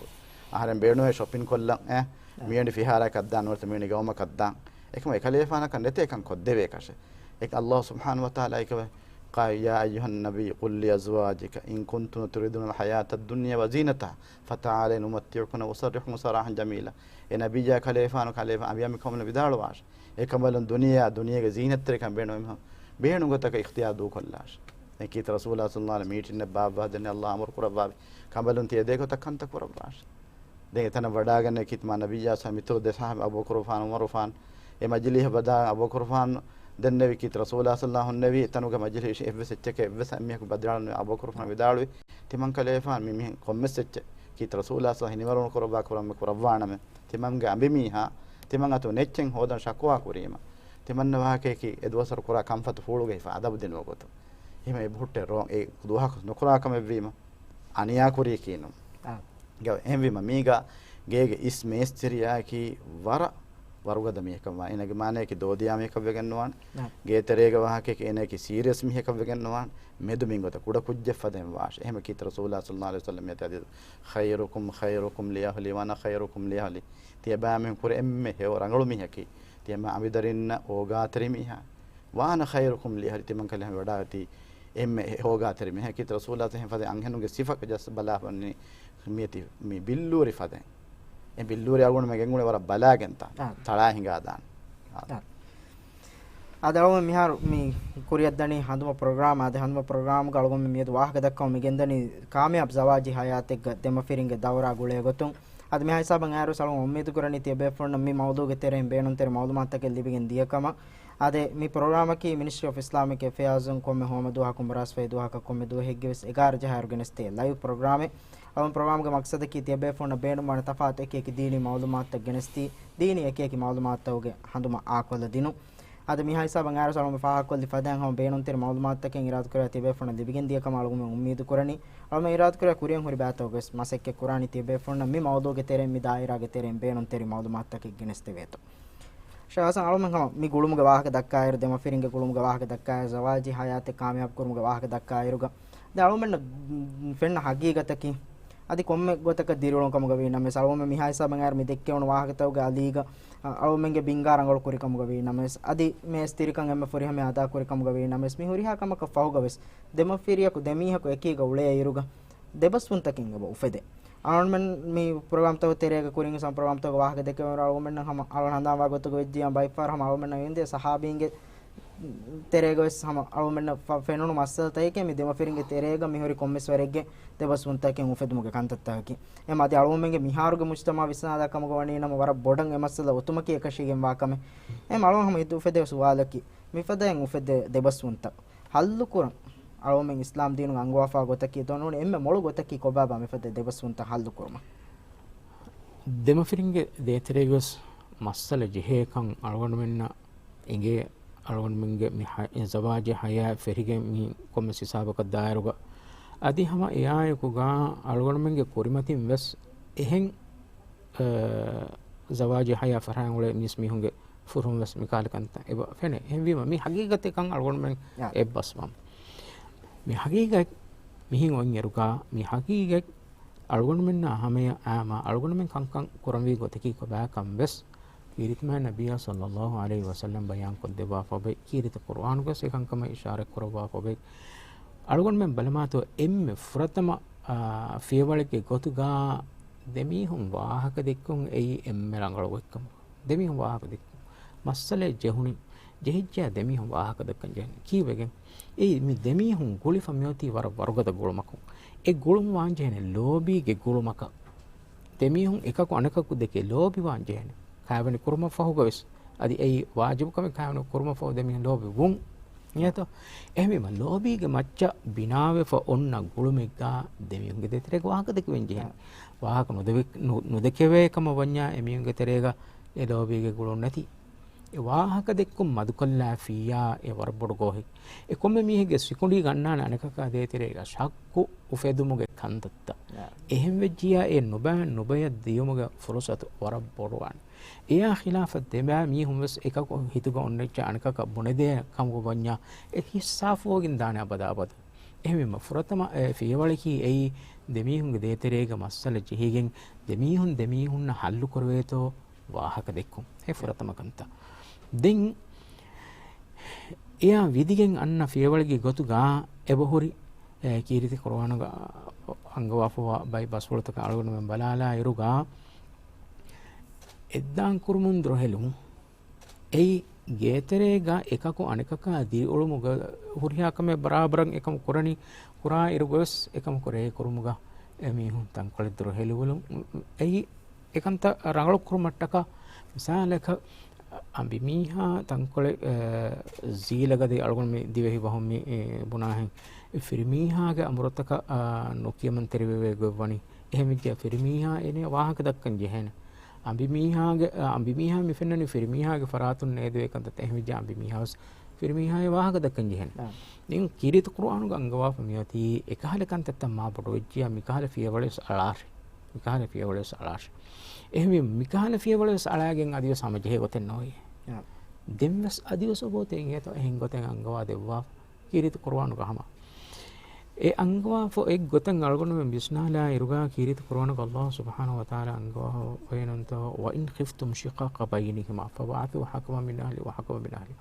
އަހަރެން ބޭނުންވޭ ޝޮޕިން ކޮށްލަން އެ މިވެނި ފިހާރައަކަށް ދާން ނުވަތަ މިވެނި ގައުމަކަށް ދާން. އެކަމަ އެކަލޭފާނަކަށް ނެތޭ ކަން ކޮށްދެވޭކަށެއް. އެކަ އައްލާހު ސުބްޙާނަހު ވަތަޢާލާ އެކަވެ ކާ، يا أيها النبي قل لأزواجك إن كنتن تردن الحياة الدنيا وزينتها فتعالين أمتعكن وأسرحكن سراحا جميلا. އޭ ނަބިއްޔާ ކަލޭފާނު ކަލޭފާނު އަނބިޔަމެން ކޮންމެ ވިދާޅުވާށޭ. އެކަނބަލުން ދުނިޔެއާ ދުނިޔޭގެ ޒީނަތްތެރިކަން ބޭނުން ބޭނުން ގޮތަކަށް އިޚްތިޔާރު ދޫކޮށްލާށޭ. އެކީ ރަސޫލާ ޞައްލައްލާހު ޢަލައިހި ވަސައްލަމް މީޓިންއެއް ބާއްވާ ދެން އައްލާހު އަމުރު ކުރައްވާވި. ކަނބަލުން ތިޔަ ދޭ ގޮތަށް ކަންތައް ކުރައްވާށޭ. ދެން އެތަނަށް ވަޑާގަންނަ ކިތުމާ ނަބިއްޔާ ސަމިތު ދެ ސާހިބް އަބޫބަކުރު ޢުމަރު ޢުސްމާނު އެ މަޖިލީހަށް ވަދާ އަބޫބަކުރު ޢުސްމާނު ދެންނެވި ކީރިތި ރަސޫލާ ޞައްލައްލާހު ހުންނެވި އެތަނުގެ މަޖިލީހަށް އެއްވެސް އެއްޗެކޭ އެއްވެސް މީހަކު ބަދިއަޅަން ނުވޭ. އަބޫބަކުރު ޢުސްމާނު ވިދާޅުވި ތިމަން ކަލޭފާނު މި މިހެން ކޮންމެސް އެއްޗެއް ކީރިތި ރަސޫލާ ޞައްލައްލާހު ހިނިވަރުނު ކުރައްވާ ކުރަން މި ކުރައްވާނަމޭ. ތިމަންގެ އަނބިމީހާ ތިމަން އަތު ނެއްޗެއް ހޯދަން ޝަކުވާ ކުރީމަ. ތިމަންނަ ވާހަކަޔަކީ އެ ދުވަސްވަރު ކުރާ ކަންފަތު ފޫޅުގަ ހިފާ އަދަބު ދިނުމުގެ ގޮތުން. އެހެމަ އެބަހުއްޓޭ ރޯން އެ ދުވަހަކު ނުކުރާ ކަމެއްވީމަ. އަނިޔާ ކުރީކީނު. އާ. ގ-، އެހެންވީމަ މީގަ ގޭގެ އިސް މޭސްތިރިޔާއަކީ ވަރަށް ވަރުގަދަ މީހަކަށް ވާނެ. އޭނަގެ މާނަޔަކީ ދޯދިޔާ މީހަކަށް ވެގެން ނުވާނެ. އާ. ގޭތެރޭގަ ވާހަކަޔަކީ އޭނަޔަކީ ސީރިއަސް މީހަކަށް ވެގެން ނުވާނެ. މެދު މިންގޮތަށް ކުޑަ ކުއްޖެއް ފަދައިން ވާށޭ. އެހެމަ ކީރިތި ރަސޫލާ ޞައްލައްލާހު ޢަލައިހި ވަސައްލަމް އަދި ޚައިރުކުމް ޚައިރުކުމް ލިއަހްލި ވަނަ ޚައިރުކުމް ލިއަހްލި. ތިޔަބައިމީހުން ކުރެ އެންމެ ހެޔޮ ރަނގަޅު މީހަކީ ތިޔަބައި އަނބިދަރިންނަށް އޯގާތެރި މީހާ. ވަނަ ޚައިރުކުމް ލިއަހްލި ތިމަން ކަލޭފާނު ވަޑާގަތީ އެންމެ އޯގާތެރި މީހާ. ކީރިތި ރަސޫލާ އެހެން ފަދަ އަންހެނުންގެ ސިފަ ޖައްސަ ބަލާފަ ވަނީ މިއޮތީ މި ބިއްލޫރި ފަދައިން. އެ ބިއްލޫރި އަޅުގަނޑުމެން ގެންގުޅޭ ވަރަށް ބަލާގެންތާ އާ. ތަޅާ ހިނގާ ދާން. އާ. އާ. އަދި އަޅުގަނޑު މިހާރު މި ކުރިއަށްދަނީ ހަނދުމަ ޕްރޮގްރާމް. އަދި ހަނދުމަ ޕްރޮގްރާމްގަ އަޅުގަނޑު މިއަދު ވާހަކަ ދައްކަމުން މި ގެންދަނީ ކާމިޔާބު ޒަވާޖީ ހަޔާތެއްގަ ދެމަފިރިންގެ ދައުރާ ގުޅޭ ގޮތުން. އަދި މިހާ ހިސާބަށް އައިރު އަޅުގަނޑު އުއްމީދު ކުރަނީ ތިޔަބޭފުޅުންނަށް މި މައުޟޫގެ ތެރެއިން ބޭނުންތެރި މައުލޫމާތުތަކެއް ލިބިގެން ދިޔަ ކަމަށް. އާދެ، މި ޕްރޮގްރާމަކީ މިނިސްޓްރީ އޮފް އިސްލާމިކް އެފެއާޒުން ކޮންމެ ހަމަ ދުވަހަކު މުރާސްފައި ދުވަހަކަށް ކޮންމެ ދުވަހެއްގެ ވެސް އެގާރަ ޖަހާއިރު ގެނެސްދޭ ލައިވް ޕްރޮގްރާމެއް. އަޅުގަނޑު ޕްރޮގްރާމްގެ މަގްސަދަކީ ތިޔަބޭފުޅުންނަށް ބޭނުންވާނެ ތަފާތު އެކި އެކި ދީނީ މައުލޫމާތުތައް ގެނެސްދީ، ދީނީ އެކި އެކި މައުލޫމާތުތަކުގެ ހަނދުމަ އާކޮށްލަ ދިނުން. އަދި މިހާ ހިސާބަށް އައިރު އަޅުގަނޑު ފާހަގަކޮށްލި ފަދައިން ހަމަ ބޭނުންތެރި މައުލޫމާތުތަކެއް އިރާދަކުރާ ތިޔަބޭފުޅުންނަށް ލިބިގެން ދިޔަ ކަމަށް އަޅުގަނޑު އުއްމީދު ކުރަނީ. އަޅުގަނޑު އިރާދަކުރާ ކުރިއަށް ހުރި ބައިތަކުގެ ވެސް މަސައްކަތް ކުރާނީ ތިޔަބޭފުޅުންނަށް މި މައުޟޫގެ ތެރެއިން މި ދާއިރާގެ ތެރެއިން ބޭނުންތެރި މައުލޫމާތުތަކެއް ގެނެސްދެވޭތޯ. ޝާހް ހަސަން، އަޅުމެން ހަމަ މި ގުޅުމުގެ ވާހަކަ ދައްކާއިރު، ދެމަފިރިންގެ ގުޅުމުގެ ވާހަކަ ދައްކާއިރު، ޒަވާޖީ ހަޔާތެއް ކާމިޔާބު ކުރުމުގެ ވާހަކަ ދައްކާއިރުގަ، ދެން އަޅުމެންނަށް ފެންނަ ހަގީގަތަކީ، އަދި ކޮންމެ ގޮތަކަށް ދިރިއުޅުން ކަމުގަ ވީ ނަމަވެސް، އަޅުމެން މިހާ ހިސާބަށް އައިރު މި ދެއްކެވުނު ވާހަކަތަކުގެ އަލީގަ، އަ، އަޅުމެންގެ ބިންގާ ރަނގަޅު ކުރި ކަމުގަ ވީ ނަމަވެސް، އަދި މޭސްތިރިކަން އެންމެ ފުރިހަމަޔަށް އަދާ ކުރި ކަމުގަ ވީ ނަމަވެސް، މި ހުރިހާ ކަމަކަށް ފަހުގަ ވެސް، ދެމަފިރިޔަކު ދެމީހަކު އެކީގަ އުޅޭ އިރުގަ، ދެބަސްވުންތަކެއް އެބަ އުފެދޭ. އަޅުމެން މި ޕްރޮގްރާމްތަކުގެ ތެރޭގަ ކުރިން ހިސާބުން ޕްރޮގްރާމްތަކުގެ ވާހަކަ ދެއްކެވި އިރު އަޅުމެންނަށް ހަމަ އަޅުގަނޑު ހަނދާންވާ ގޮތުގަ ވެއްޖިއްޔާ ބައެއްފަހަރު ހަމަ އަޅުމެންނަށް އިނދޭ ޞަޙާބީންގެ ތެރޭގަ ވެސް ހަމަ އަޅުމެންނަށް ފެ-، ފެނުނު މައްސަލަތަކެކޭ މި ދެމަފިރިންގެ ތެރޭގަ މިހުރި ކޮންމެސް ވަރެއްގެ ދެބަސްވުންތަކެއް އުފެދުމުގެ ކަންތައްތަކަކީ. އެހެން އަދި އަޅުމެންގެ މިހާރުގެ މުޖްތަމަޢަށް ވިސްނާލާ ކަމުގަ ވަނީ ނަމަ ވަރަށް ބޮޑަށް އެ މައްސަލަ އޮތުމަކީ އެކަށީގެންވާ ކަމެއް. އެހެން އަޅުގަނޑު ހަމަ އިދު އުފެދޭ ސުވާލަކީ، މިފަދައިން އުފެދޭ ދެބަސްވުންތައް ހައްލުކުރަން އަޅުމެން އިސްލާމް ދީނުގެ އަންގަވާފާ ގޮތަކީ ދޯ ނޫނީ އެންމެ މޮޅު ގޮތަކީ ކޮބާބާ މިފަދަ ދެބަސްވުންތައް ހައްލުކުރުމަށް؟ ދެމަފިރިންގެ ދޭތެރޭގަވެސް މައްސަލަ ޖެހޭކަން އަޅުގަނޑުމެންނަށް އެނގޭ. އަޅުގަނޑުމެންގެ މި ހަ-، ޒަވާޖީ ހަޔާތް ފެށިގެން މި ކޮންމެސް ހިސާބަކަށް ދާއިރުގަ އަދި ހަމަ އެއާއެކުގަ އަޅުގަނޑުމެންގެ ކުރިމަތިން ވެސް އެހެން، އަ، ޒަވާޖީ ހަޔާތް ފަށާން އުޅޭ މީސް މީހުންގެ ފުރުހުން ވެސް މިކަހަލަ ކަންތައް އެބަ ފެނޭ. އެހެންވީމަ، މި ހަގީގަތެއް ކަން އަޅުގަނޑުމެން އާ. އެއްބަސްވަމު. މި ހަގީގަތް މިހިން އޮތްއިރުގަ، މި ހަގީގަތް އަޅުގަނޑުމެންނާ ހަމަޔަށް އާމާ އަޅުގަނޑުމެން ކަންކަން ކުރަންވީ ގޮތަކީ ކޮބާކަން ވެސް ކީރިތި މާތް ނަބިއްޔާ ޞައްލައްލާހު ޢަލައިހި ވަސައްލަމް ބަޔާން ކޮށްދެއްވާފަ އޮތް. ކީރިތި ޤުރުއާނުގަސް އެކަންކަމަށް އިޝާރަތް ކުރައްވާފަ އޮތް. އަޅުގަނޑުމެން ބަލަމާތޯ އެންމެ ފުރަތަމަ، އާ، ފިޔަވަޅެއްގެ ގޮތުގަ ދެމީހުން ވާހަކަ ދެއްކުން އެއީ އެންމެ ރަނގަޅު ގޮތްކަމަށް. ދެމީހުން ވާހަކަ ދެއްކުން. މައްސަލައެއް ޖެހުނީ، ޖެހިއްޖެޔާ ދެމީހުން ވާހަކަ ދައްކަން ޖެހެނީ. ކީއްވެގެން؟ އެއީ މި ދެމީހުން ގުޅިފަ މިއޮތީ ވަރަށް ވަރުގަދަ ގުޅުމަކުން. އެ ގުޅުން ވާން ޖެހެނީ ލޯބީގެ ގުޅުމަކަށް. ދެމީހުން އެކަކު އަނެކަކު ދެކެ ލޯބިވާން ޖެހެނީ. ކާވެނި ކުރުމަށްފަހުގަވެސް. އަދި އެއީ ވާޖިބު ކަމެއް ކާވެނި ކުރުމަށްފަހު ދެމީހުން ލޯބިވުން. އިނގޭތޯ؟ އެހެންވީމަ ލޯބީގެ މައްޗަށް ބިނާވެފަ އޮންނަ ގުޅުމެއްގަ ދެމީހުންގެ ދޭތެރޭގަ ވާހަކަ ދެކެވެން ޖެހެނީ. ވާހަކަ ނުދެވި-، ނު-، ނުދެކެވޭ ކަމަށް ވަންޏާ އެމީހުންގެ ތެރޭގަ އެ ލޯބީގެ ގުޅުން ނެތި. އެ ވާހަކަ ދެއްކުން މަދުކޮށްލާފިއްޔާ އެ ވަރަށް ބޮޑު ގޯހެއް. އެ ކޮންމެ މީހެއްގެ ސިކުނޑީގަ އަންނާނެ އަނެކަކާ ދޭތެރޭގަ ޝައްކު އުފެދުމުގެ ކަންތައްތައް. އެހެންވެއްޖިއްޔާ އެ ނުބައި ނުބަޔަށް ދިޔުމުގެ ފުރުސަތު ވަރަށް ބޮޑުވާނެ. އެޔާ ޚިލާފަށް ދެބައި މީހުން ވެސް އެކަކު ހިތުގަ އޮންނައްޗާ އަނެކަކަށް ބުނެދޭ ކަމުގަ ވަންޏާ އެ ހިއްސާފުވެގެން ދާނެ އަބަދާ އަބަދު. އެހެންވީމަ ފުރަތަމަ އެ ފިޔަވަޅަކީ އެއީ ދެމީހުންގެ ދޭތެރޭގަ މައްސަލަ ޖެހިގެން ދެމީހުން ދެމީހުންނަށް ހައްލު ކުރެވޭތޯ ވާހަކަ ދެއްކުން. އެ ފުރަތަމަ ކަންތައް. ދެން އެޔާ ވިދިގެން އަންނަ ފިޔަވަޅެއްގެ ގޮތުގަ އެބަހުރި، އެ، ކީރިތި ޤުރުއާނުގަ އަންގަވާފަވާ ބައި ބަސްފުޅުތަކަށް އަޅުގަނޑުމެން ބަލާލާ އިރުގަ، އެއްދާން ކުރުމުން ދުރުހެލުން. އެއީ ގޭތެރޭގަ އެކަކު އަނެކަކާ ދިރިއުޅުމުގަ ހުރިހާ ކަމެއް ބަރާބަރަށް އެކަމު ކުރަނީ، ކުރާ އިރުގަވެސް އެކަމު ކުރޭ ކުރުމުގަ އެމީހުން ތަންކޮޅެއް ދުރުހެލިވުން. އެއީ އެކަންތައް ރަނގަޅު ކުރުމަށްޓަކާ، މިސާލަކަށް އަނބިމީހާ ތަންކޮޅެއް، އަ، ޒީލަގަދި އަޅުގަނޑު މި ދިވެހި ބަހުން މި، އެ، ބުނާހެން. އެ ފިރިމީހާގެ އަމުރުތަކަށް، އަ، ނުކިޔަމަންތެރިވެވޭ ގޮތްވަނީ. އެހެންވެއްޖެ ފިރިމީހާ އޭނަ ވާހަކަ ދައްކަން ޖެހޭނެ. އަނބިމީހާގެ، އަ، އަނބިމީހާ މި ފެންނަނީ ފިރިމީހާގެ ފަރާތުން ނޭދުވޭ ކަންތައްތައް. އެހެންވެއްޖެ އަނބިމީހާ ވެސް ފިރިމީހާއޭ ވާހަކަ ދައްކަން ޖެހޭނެ. އާ. ދެން ކީރިތި ޤުރުއާނުގަ އަންގަވާފަ މިއޮތީ އެކަހަލަ ކަންތައްތައް މާ ބޮޑުވެއްޖިޔާ މިކަހަލަ ފިޔަވަޅެއް ވެސް އަޅާށޭ. މިކަހަލަ ފިޔަވަޅެއް ވެސް އަޅާށޭ. އެހެންވީމަ މިކަހަލަ ފިޔަވަޅެއް ވެސް އަޅާގެން އަދި ވެސް ހަމަޖެހޭ ގޮތެއް ނޯވޭ. އާ. ދެން ވެސް އަދި ވެސް އޮބޯތެ އިނގޭތޯ އެހެން ގޮތެއް އަންގަވާ ދެއްވާ. ކީރިތި ޤުރުއާނުގަ ހަމަ. އެ އަންގަވާފަ އޮތް ގޮތަށް އަޅުގަނޑުމެން ވިސްނާލާ އިރުގަ ކީރިތި ޤުރުއާނުގަ ﷲ ސުބްޙާނަހޫ ވަތަޢާލާ އަންގަވާފަ އޮތް ނޫންތޯ، "وإن خفتم شقاق بينهما فابعثوا حكما من أهله وحكما من أهلها."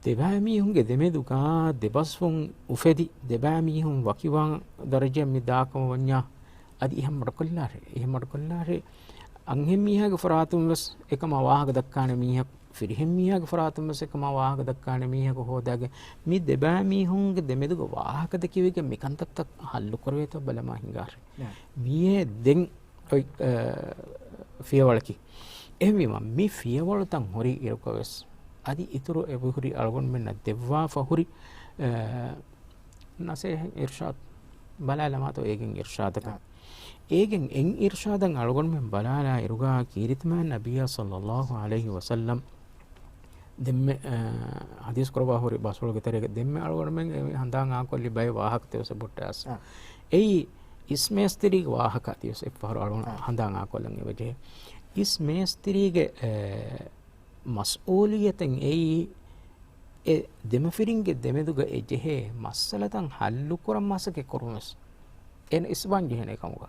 ދެބައިމީހުންގެ ދެމެދުގަ ދެބަސްފުޅުން އުފެދި، ދެބައިމީހުން ވަކިވާން ދަރަޖައަށް މި ދާކަމަށް ވަންޏާ، އަދި އެހެން މަޑުކޮށްލާށޭ، އެހެން މަޑުކޮށްލާށޭ. އަންހެންމީހާގެ ފަރާތުން ވެސް އެކަމާ ވާހަކަ ދައްކާނެ މީހަކު، ފިރިހެން މީހާގެ ފަރާތުން ވެސް އެކަމާ ވާހަކަ ދައްކާނެ މީހަކު ހޯދާގެން، މި ދެބައިމީހުންގެ ދެމެދުގަ ވާހަކަ ދެކެވިގެން މިކަންތައްތައް ހައްލު ކުރެވޭތޯ ބަލަމާ ހިނގާށޭ. މިއޭ ދެން އޮތް، އަ، ފިޔަވަޅަކީ. އެހެންވީމަ، މި ފިޔަވަޅުތައް ހުރި އިރުގަވެސް، އަދި އިތުރު އެބަހުރި އަޅުގަނޑުމެންނަށް ދެއްވާފަ ހުރި، އަ، ނަސޭހަތް އިރްޝާދު ބަލާލަމާތޯ އޭގެން އިރްޝާދަކަށް. އާ. އޭގެން އެއް އިރްޝާދަށް އަޅުގަނޑުމެން ބަލާލާ އިރުގަ ކީރިތި މާތް ނަބިއްޔާ ޞައްލައްލާހު ޢަލައިހި ވަސައްލަމް ދެންމެ، އަ، ޙަދީޘް ކުރައްވާ ހުރި ބަސްފުޅުގެ ތެރޭގަ ދެންމެ އަޅުގަނޑުމެން އެ ހަނދާން އާކޮށްލި ބައެއް ވާހަކަތައް ވެސް އެބަހުއްޓާސް. އާ. އެއީ އިސް މޭސްތިރީގެ ވާހަކަ އަދިވެސް އެއްފަހަރު އަޅުގަނޑު އާ. ހަނދާން އާކޮށްލަން އެބަޖެހޭ. އިސް މޭސްތިރީގެ، އެ، މަސްއޫލިއްޔަތެއް އެއީ، އެ ދެމަފިރިންގެ ދެމެދުގަ އެ ޖެހޭ މައްސަލަތައް ހައްލުކުރަން މަސައްކަތް ކުރުން ވެސް އޭނަ އިސްވާން ޖެހޭނެ ކަމުގަ.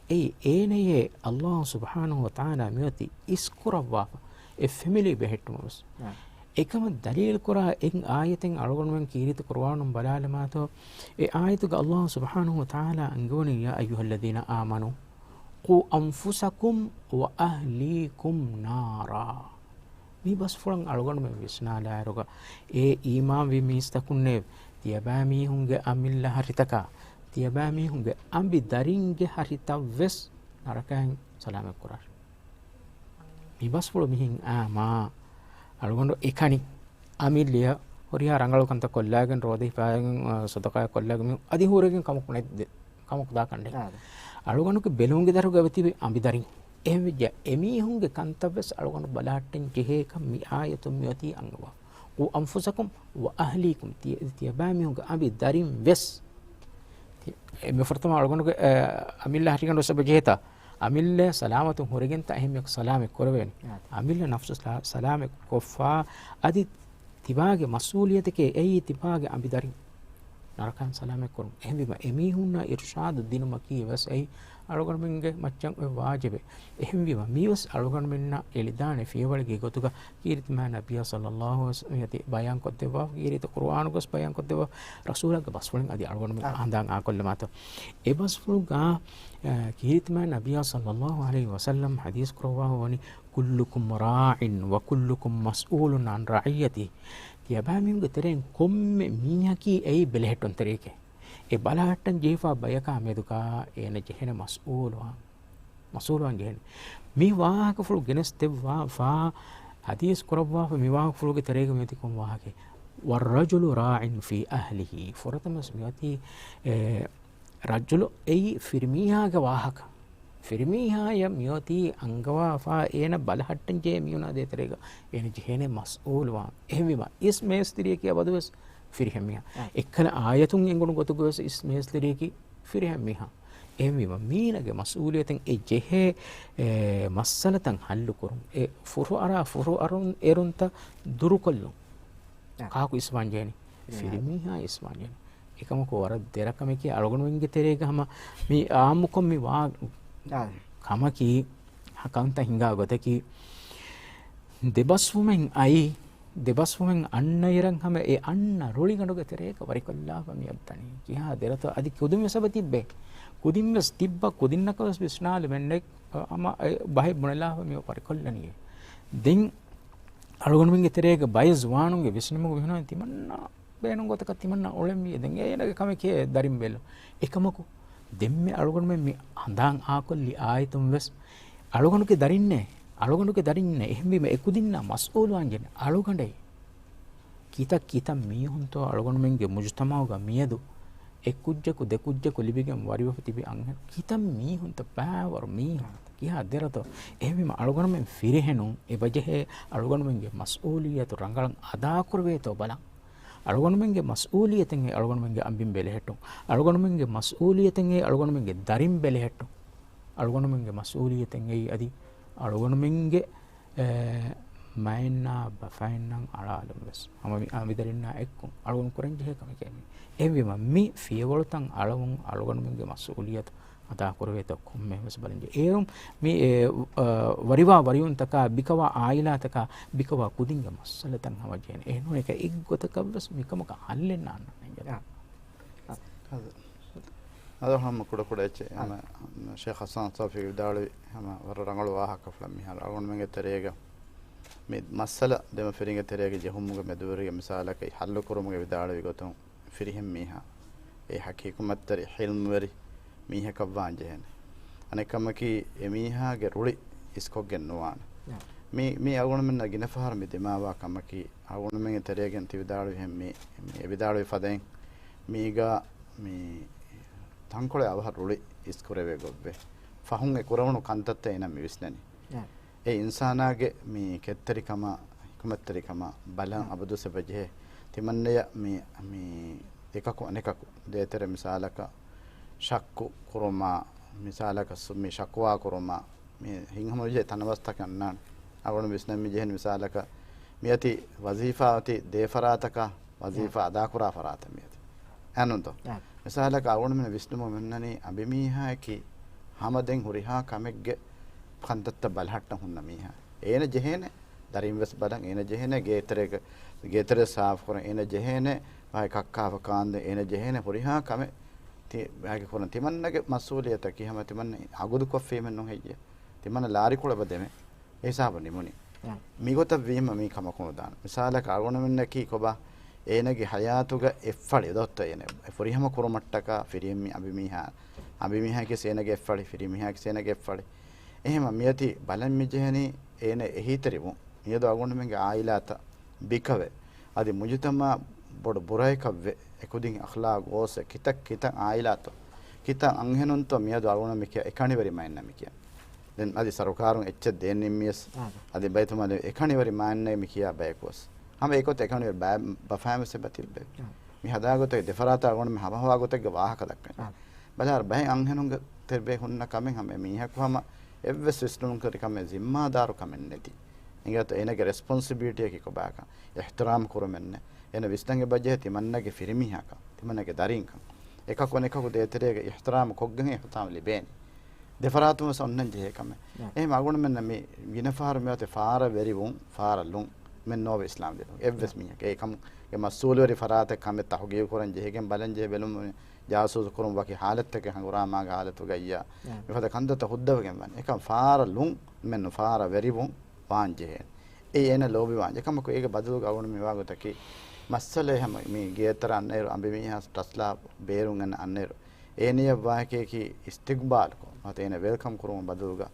އެއީ އޭނަޔޭ ﷲ ސުބްޙާނަހޫ ވަތަޢާލާ މިއޮތީ އިސްކުރައްވާފަ އެ ފެމިލީ ބެހެއްޓުމަށް ވެސް. އެކަމަށް ދަލީލު ކުރާ އެއް އާޔަތެއް އަޅުގަނޑުމެން ކީރިތި ޤުރުއާނުން ބަލާލަމާތޯ، އެ އާޔަތުގަ ﷲ ސުބްޙާނަހޫ ވަތަޢާލާ އަންގަވަނީ، يا أيها الذين آمنوا قوا أنفسكم وأهليكم نارا. މި ބަސްފުޅަށް އަޅުގަނޑުމެން ވިސްނާލާއިރުގަ، އޭ އީމާންވި މީސްތަކުންނޭވެ! ތިޔަބައިމީހުންގެ އަމިއްލަ ހަށިތަކާ، ތިޔަބައިމީހުންގެ އަނބި ދަރިންގެ ހަށިތައްވެސް ނަރަކައިން ސަލާމަތްކުރާށި. މި ބަސްފުޅު މިހެން އާމާ އަޅުގަނޑު އެކަނި އަމިއްލަޔަށް ހުރިހާ ރަނގަޅު ކަންތައް ކޮށްލާގެން، ރޯދަ ހިފާގެން، އަ، ޞަދަޤާތް ކޮށްލާގެން މި އަދި ހޫރެގެން ކަމަކު ނެތް ދެ-، ކަމަކު ދާކަށް ނެތް. އާދެ. އަޅުގަނޑުގެ ބެލުމުގެ ދަށުގަ އެބަތިބި އަނބިދަރިން. އެހެންވެއްޖެ އެމީހުންގެ ކަންތައްވެސް އަޅުގަނޑު ބަލަހައްޓަން ޖެހޭކަން މި އާޔަތުން މިއޮތީ އަންގަވާ. قوا أنفسكم وأهليكم، ތިޔަ-، ތިޔަބައިމީހުންގެ އަނބި ދަރިން ވެސް. ތި-، އެންމެ ފުރަތަމަ އަޅުގަނޑުގެ، އަ، އަމިއްލަ ހަށިގަނޑު ވެސް އެބަ ޖެހޭތާ. އަމިއްލަ ސަލާމަތުން ހުރެގެންތާ އެހެން މީހަކު ސަލާމަތް ކުރެވޭނެ. އަމިއްލަ ނަފްސު ސަލާ-، ސަލާމަތް ކޮށްފާ، އަދި ތިބާގެ މަސްއޫލިއްޔަތަކީ އެއީ ތިބާގެ އަނބި ދަރިން. ނަރަކައިން ސަލާމަތް ކުރުން. އެހެންވީމަ، އެމީހުންނަށް އިރުޝާދު ދިނުމަކީ ވެސް އެއީ އަޅުގަނޑުމެންގެ މައްޗަށް އޮތް ވާޖިބެއް. އެހެންވީމަ، މީވެސް އަޅުގަނޑުމެންނަށް އެޅިދާނެ ފިޔަވަޅެއްގެ ގޮތުގަ ކީރިތި މާތް ނަބިއްޔާ ޞައްލައްލާހު ޢަލައިހި ވަސައްލަމަ ބަޔާންކޮށްދެއްވާ، ކީރިތި ޤުރުއާނުގަސް ބަޔާންކޮށްދެއްވާ، ރަސޫލާގެ ބަސްފުޅިން އަދި އަޅުގަނޑުމެން އާ. ހަނދާން އާކޮށްލަމާތޯ. އެ ބަސްފުޅުގަ، އަ، ކީރިތި މާތް ނަބިއްޔާ ޞައްލައްލާހު ޢަލައިހި ވަސައްލަމަ ޙަދީޘް ކުރައްވާ ވަނީ، "كلكم راع وكلكم مسؤول عن رعيته." ތިޔަބައިމީހުންގެ ތެރެއިން ކޮންމެ މީހަކީ އެއީ ބެލެހެއްޓުންތެރިއެކޭ. އެ ބަލަހައްޓަން ޖެހިފާ ބަޔަކާ މެދުގަ އޭނަ ޖެހޭނެ މަސްއޫލުވާން. މަސްއޫލުވާން ޖެހޭނެ. މި ވާހަކަފުޅު ގެނެސް ދެއްވާފާ ޙަދީޘް ކުރައްވާފަ މި ވާހަކަފުޅުގެ ތެރޭގަ މިއޮތީ ކޮން ވާހަކައެއް؟ "والرجل راع في أهله." ފުރަތަމަސް މިއޮތީ، އެ، ރަޖުލު އެއީ ފިރިމީހާގެ ވާހަކަ. ފިރިމީހާޔަށް މިއޮތީ އަންގަވާފާ އޭނަ ބަލަހައްޓަން ޖެހޭ މީހުނާ ދޭތެރޭގަ އޭނަ ޖެހޭނެ މަސްއޫލުވާން. އެހެންވީމަ، އިސް މޭސްތިރިއަކީ އަބަދުވެސް ފިރިހެން މީހާ. އަ. އެއްކަލަ އާޔަތުން އެނގުނު ގޮތުގަވެސް އިސް މޭސްތިރިއަކީ ފިރިހެން މީހާ. އެހެންވީމަ، މީނަގެ މަސްއޫލިއްޔަތުން އެ ޖެހޭ، އެ، މައްސަލަތައް ހައްލުކުރުން، އެ ފުރުއަރާ ފުރުއަރުން އެރުންތައް ދުރުކޮށްލުން. އަ. ކާކު އިސްވާން ޖެހެނީ؟ ފިރިމީހާ. ފިރިމީހާ އިސްވާން ޖެހެނީ. އެކަމަކު ވަރަށް ދެރަކަމެކޭ އަޅުގަނޑުމެންގެ ތެރޭގަ ހަމަ މި އާއްމުކޮށް މި ވާ-، އާ. ކަމަކީ، ކަންތައް ހިނގާ ގޮތަކީ، ދެބަސްވުމެއް އައި، ދެބަސްވުމެއް އަންނައިރަށް ހަމަ އެ އަންނަ ރުޅިގަނޑުގެ ތެރޭގަ ވަރިކޮށްލާފަ މި އޮތް ދަނީ. ކިހާ ދެރަތޯ އަދި ކުދިން ވެސް އެބަ ތިއްބޭ. ކުދިން ވެސް ތިއްބަ، ކުދިންނަކަށް ވެސް ވިސްނާލުމެއްނެއް، އަ، ހަމަ އެ ބަހެއް ބުނެލާފަ މި ވަރިކޮށްލަނީ. ދެން އަޅުގަނޑުމެންގެ ތެރޭގަ ބައެއް ޒުވާނުންގެ ވިސްނުމުގަ މިހުންނަނީ ތިމަންނަ ބޭނުން ގޮތަކަށް ތިމަންނަ އުޅެންވީ. ދެން އޭނަގެ ކަމެކޭ ދަރިން ބެލުން. އެކަމަކު، ދެންމެ އަޅުގަނޑުމެން މި ހަނދާން އާކޮށްލި އާޔަތުން ވެސް، އަޅުގަނޑުގެ ދަރިންނޭ، އަޅުގަނޑުގެ ދަރިންނޭ، އެހެންވީމަ އެކުދިންނާ މަސްއޫލުވާން ޖެހޭނެ އަޅުގަނޑޭ. ކިތައް ކިތައް މީހުންތޯ އަޅުގަނޑުމެންގެ މުޖުތަމަޢުގަ މިއަދު އެއް ކުއްޖަކު ދެ ކުއްޖަކު ލިބިގެން ވަރިވެފަ ތިބި އަންހެން ކިތައް މީހުންތޯ ބައިވަރު މީހުން. ކިހާ ދެރަތޯ؟ އެހެންވީމަ އަޅުގަނޑުމެން ފިރިހެނުން އެބަޖެހޭ އަޅުގަނޑުމެންގެ މަސްއޫލިއްޔަތު ރަނގަޅަށް އަދާކުރެވޭތޯ ބަލަން. އަޅުގަނޑުމެންގެ މަސްއޫލިއްޔަތެއް އެ އަޅުގަނޑުމެންގެ އަނބިން ބެލެހެއްޓުން. އަޅުގަނޑުމެންގެ މަސްއޫލިއްޔަތެއް އެ އަޅުގަނޑުމެންގެ ދަރިން ބެލެހެއްޓުން. އަޅުގަނޑުމެންގެ މަސްއޫލިއްޔަތެއް އެއީ އަދި އަޅުގަނޑުމެންގެ، އެ، މައިންނާ ބަފައިންނަށް އަޅާލުން ވެސް. ހަމަ މި އަނބިދަރިންނާ އެއްކޮށް އަޅުގަނޑު ކުރަން ޖެހޭ ކަމެކޭ މީ. އެހެންވީމަ މި ފިޔަވަޅުތައް އަޅަމުން އަޅުގަނޑުމެންގެ މަސްއޫލިއްޔަތު އަދާކުރެވޭތޯ ކޮންމެ ވެސް ބަލަންޖެ. އޭރުން މި، އެ، އަ، ވަރިވާ ވަރިވުންތަކާ، ބިކަވާ އާއިލާތަކާ، ބިކަވާ ކުދިންގެ މައްސަލަތައް ހަމަޖެހޭނެ. އެހެންނޫން އެކަ އެއްގޮތަކަށް ވެސް މިކަމަކަށް ހައްލެއް ނާންނާނެ. އާ. އަދު، އަދު ހަމަ ކުޑަކުޑަ އެއްޗެއް. އާ. ހަމަ ޝޭޚް ޙަސަން ޞައްފީ ވިދާޅުވި ހަމަ ވަރަށް ރަނގަޅު ވާހަކަފުޅެއް މިހާރު އަޅުގަނޑުމެންގެ ތެރޭގަ މި މައްސަލަ ދެމަފިރިންގެ ތެރޭގަ ޖެހުމުގެ މެދުވެރިގެ މިސާލަކަށް ހައްލުކުރުމުގެ ވިދާޅުވި ގޮތުން، ފިރިހެން މީހާ އެ ހަކީ ޙިކުމަތްތެރި ޙިލްމުވެރި މީހަކަށްވާން ޖެހޭނެ. އަނެއްކަމަކީ، އެ މީހާގެ ރުޅި އިސްކޮށްގެން ނުވާނެ. މި، މި އަޅުގަނޑުމެންނަށް ގިނަ ފަހަރު މި ދިމާވާ ކަމަކީ، އަޅުގަނޑުމެންގެ ތެރޭގެން ތި ވިދާޅުވިހެން މި، މި އެ ވިދާޅުވި ފަދައިން މީގަ މި ތަންކޮޅެއް އަވަހަށް ރުޅި އިސްކުރެވޭ ގޮތްވޭ. ފަހުން އެ ކުރެވުނު ކަންތައްތައް އޭނަ މި ވިސްނަނީ. އެ އިންސާނާގެ މި ކެތްތެރިކަމާ، ޙިކުމަތްތެރިކަމާ ބަލަން އަބަދުސް އެބަޖެހޭ. ތިމަންނަޔަށް މި، މި އެކަކު އަނެކަކު ދޭތެރެ މިސާލަކަށް ޝައްކު ކުރުމާ، މިސާލަކަށް ސު-، މި ޝަކުވާ ކުރުމާ، މި ހިތްހަމަނުޖެހޭ ތަނަވަސްތަކެއް އަންނާނެ. އަޅުގަނޑު ވިސްނަން މި ޖެހެން މިސާލަކަށް މިއޮތީ ވަޒީފާ އޮތީ ދޭ ފަރާތަކާ، ވަޒީފާ އަދާކުރާ ފަރާތަށް މިއޮތީ. އެހެންނޫންތޯ؟ މިސާލަކަށް އަޅުގަނޑުމެން ވިސްނުމުން މި އޮންނަނީ އަނބިމީހާއަކީ ހަމަ ދެން ހުރިހާ ކަމެއްގެ ކަންތައްތައް ބަލަހައްޓަން ހުންނަ މީހާ. އޭނަ ޖެހޭނެ ދަރިން ވެސް ބަލަން، އޭނަ ޖެހޭނެ ގޭތެރޭގަ، ގޭތެރެ ސާފުކުރަން، އޭނަ ޖެހޭނެ ބައެއް ކައްކާފަ ކާންދެން، އޭނަ ޖެހޭނެ ހުރިހާ ކަމެއް ތި-، ބައެއްގެ ކުރަން. ތިމަންނަގެ މަސްއޫލިއްޔަތަކީ ހަމަ ތިމަންނަ އަގުދުކޮށްފީމެއް ނޫން ހެއްޔޭ؟ ތިމަންނަ ލާރިކުޅަ އެބަ ދެމެ. އެ ހިސާބު ނިމުނީ. މިގޮތަށް ވީމަ މީ ކަމަކު ނުދާނެ. މިސާލަކަށް އަޅުގަނޑުމެންނަކީ ކޮބާ؟ އޭނަގެ ޙަޔާތުގަ އެއްފަޅި ދޮއްތަ އޭނަ ފުރިހަމަ ކުރުމަށްޓަކާ ފިރިހެން މީ އަނބިމީހާ، އަނބިމީހާއަކީ އޭނަގެ އެއްފަޅި، ފިރިމީހާއަކީ އޭނަގެ އެއްފަޅި. އެހެމަ މިއޮތީ ބަލަން މި ޖެހެނީ އޭނަ އެހީތެރިވުން. މިއަދު އަޅުގަނޑުމެންގެ އާއިލާތައް ބިކަވެ، އަދި މުޖުތަމަޢަށް ބޮޑު ބުރައެކަށްވެ، އެކުދިން އަޚްލާޤު ގޯސް ކިތައް ކިތައް އާއިލާތޯ، ކިތައް އަންހެނުންތޯ މިއަދު އަޅުގަނޑު މި ކިޔާ އެކަނިވެރި މައިންނަ މި ކިޔާ. ދެން އަދި ސަރުކާރުން އެއްޗެއް ދޭން ނިންމިޔަސް، އާ. އަދި ބައިތުމާލު އެކަނިވެރި މައިންނަ މި ކިޔާ ބަޔަކުވެސް. ހަމަ އެގޮތަށް އެކަނިވެރި ބައި-، ބަފައިން ވެސް އެބަ ތިއްބެވި. އާ. މި ހަދާ ގޮތަށް ދެފަރާތަށް އަޅުގަނޑު މި ހަމަހަވާ ގޮތެއްގެ ވާހަކަ ދައްކަނީ. އާ. ބަލާރަ ބައެއް އަންހެނުންގެ ތެރޭ ހުންނަ ކަމެއް ހަމަ މީހަކު ހަމަ އެއްވެސް ވިސްނުންކެރި ކަމެއް ޒިންމާދާރު ކަމެއް ނެތި. އިނގޭތޯ އޭނަގެ ރެސްޕޮންސިބިލިޓީއަކީ ކޮބާކަން؟ އިޙްތިރާމް ކުރުމެއް ނެތް. އޭނަ ވިސްނަން އެބަޖެހޭ ތިމަންނަގެ ފިރިމީހާކަން، ތިމަންނަގެ ދަރީންކަން. އެކަކު އަނެކަކު ދޭތެރޭގަ އިޙްތިރާމް ކޮށްގެން އިޙްތިރާމް ލިބޭނެ. ދެފަރާތުން ވެސް އޮންނަން ޖެހޭ ކަމެއް. އެހެން އަޅުގަނޑުމެންނަށް މި ގިނަ ފަހަރު މިއޮތީ ފާރަ ވެރިވުން، ފާރަ ލުން މެއް ނޯވެ އިސްލާމް ދީނު. އެއްވެސް މީހަކަށް އެ ކަމުގެ މަސްއޫލުވެރި ފަރާތެއް ކަމެއް ތަހުގީގު ކުރަން ޖެހިގެން ބަލަން ޖެހޭ ބެލުމުން ޖާސޫސު ކުރުން ވަކި ހާލަތްތަކެއް ހަނގުރާމާގެ ހާލަތުގައްޔާ މިފަދަ ކަންތައްތައް ހުއްދަވެގެން ވަން. އެކަމް ފާރަ ލުން މެން ނު ފާރަ ވެރިވުން ވާން ޖެހޭނެ. އެއީ އޭނަ ލޯބިވާން. އެކަމަކު އޭގެ ބަދަލުގަ އަޅުގަނޑު މިވާގޮތަކީ މައްސަލައެއް ހަމަ މި ގޭތަރަ އަންނައިރު އަނބިމީހާ ޓަސްލާ ބޭރުން އަންނަ އަންނައިރު އޭނަޔަށް ވާހަކައަކީ އިސްތިގްބާލްކޮށް ނުވަތަ އޭނަ ވެލްކަމް ކުރުމުގެ ބަދަލުގަ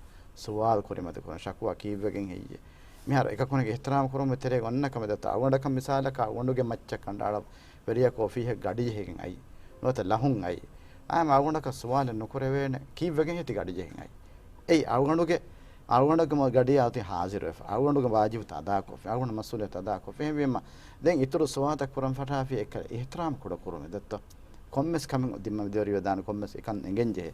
ސުވާލު ކުރިމަތި ކުރަން. ޝަކުވާ ކީއްވެގެން ހެއްޔޭ؟ މިހާރު އެކަކުނެގެ އިޙްތިރާމް ކުރުމުގެ ތެރޭގަ އޮންނަ ކަމެއް ދައްތަ. އަޅުގަނޑަކަށް މިސާލަކަށް އަޅުގަނޑުގެ މައްޗަށް ކަނޑައަޅަ ވެރިޔަކު އޮފީހަށް ގަޑި ޖެހިގެން އައީ ނުވަތަ ލަހުން އައީ. އާ، އަޅުގަނޑަކަށް ސުވާލެއް ނުކުރެވޭނެ ކީއްވެގެން ހެއްޔޭ ތި ގަޑި ޖެހިގެން އައީ؟ އެއީ އަޅުގަނޑުގެ، އަޅުގަނޑުގެ މަ-، ގަޑިއާ އޮތީ ހާޒިރުވެފަ. އަޅުގަނޑުގެ ވާޖިބުތައް އަދާކޮށްފަ. އަޅުގަނޑު މަސްއޫލިއްޔަތު އަދާކޮށްފަ. އެހެންވީމަ ދެން އިތުރު ސުވާލުތައް ކުރަން ފަށާފި އެކަ އިޙްތިރާމް ކުޑަކުރުމެއް ދެއްތޯ. ކޮންމެސް ކަމެއް ދިމަ ދެވަރިވެދާނެ ކޮންމެސް އެކަން އެނގެން ޖެހޭ.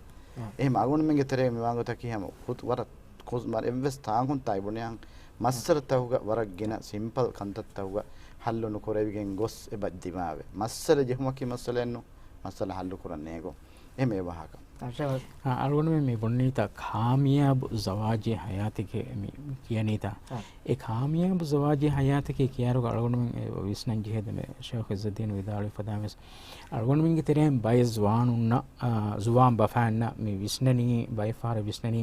އެހެން އަޅުގަނޑުމެންގެ ތެރޭ މިވާގޮތަކީ ހަމަ ހު-، ވަރަށް ކު-، ވަރަށް އެއްވެސް ތާކުންތާ އެބުނިޔާން މައްސަލަތަކުގަ ވަރަށް ގިނަ ސިމްޕަލް ކަންތައްތަކުގަ ހައްލު ނުކުރެވިގެން ގޮސް އެބަ ދިމާވެ. މައްސަލަ ޖެހުމަކީ މައްސަލައެއްނު. މައްސަލަ ހައްލު ކުރަން ނޭގޯ. އެހެން އެ ވާހަކަ. އާ، އަޅުގަނޑުމެން މި ބުންނީތާ ކާމިޔާބު ޒަވާޖީ ހަޔާތެކޭ މި ކިޔަނީތާ. އާ. އެ ކާމިޔާބު ޒަވާޖީ ހަޔާތެކޭ ކިޔާރުގަ އަޅުގަނޑުމެން އެ ވިސްނަން ޖެހޭ ދެން ޝޭޚް އިއްޒުއްދީން ވިދާޅުވި ފަދައިން ވެސް އަޅުގަނޑުމެންގެ ތެރެއިން ބައެއް ޒުވާނުންނަށް، އާ، ޒުވާން ބަފައިންނަށް މި ވިސްނަނީ، ބައެއް ފަހަރަށް ވިސްނަނީ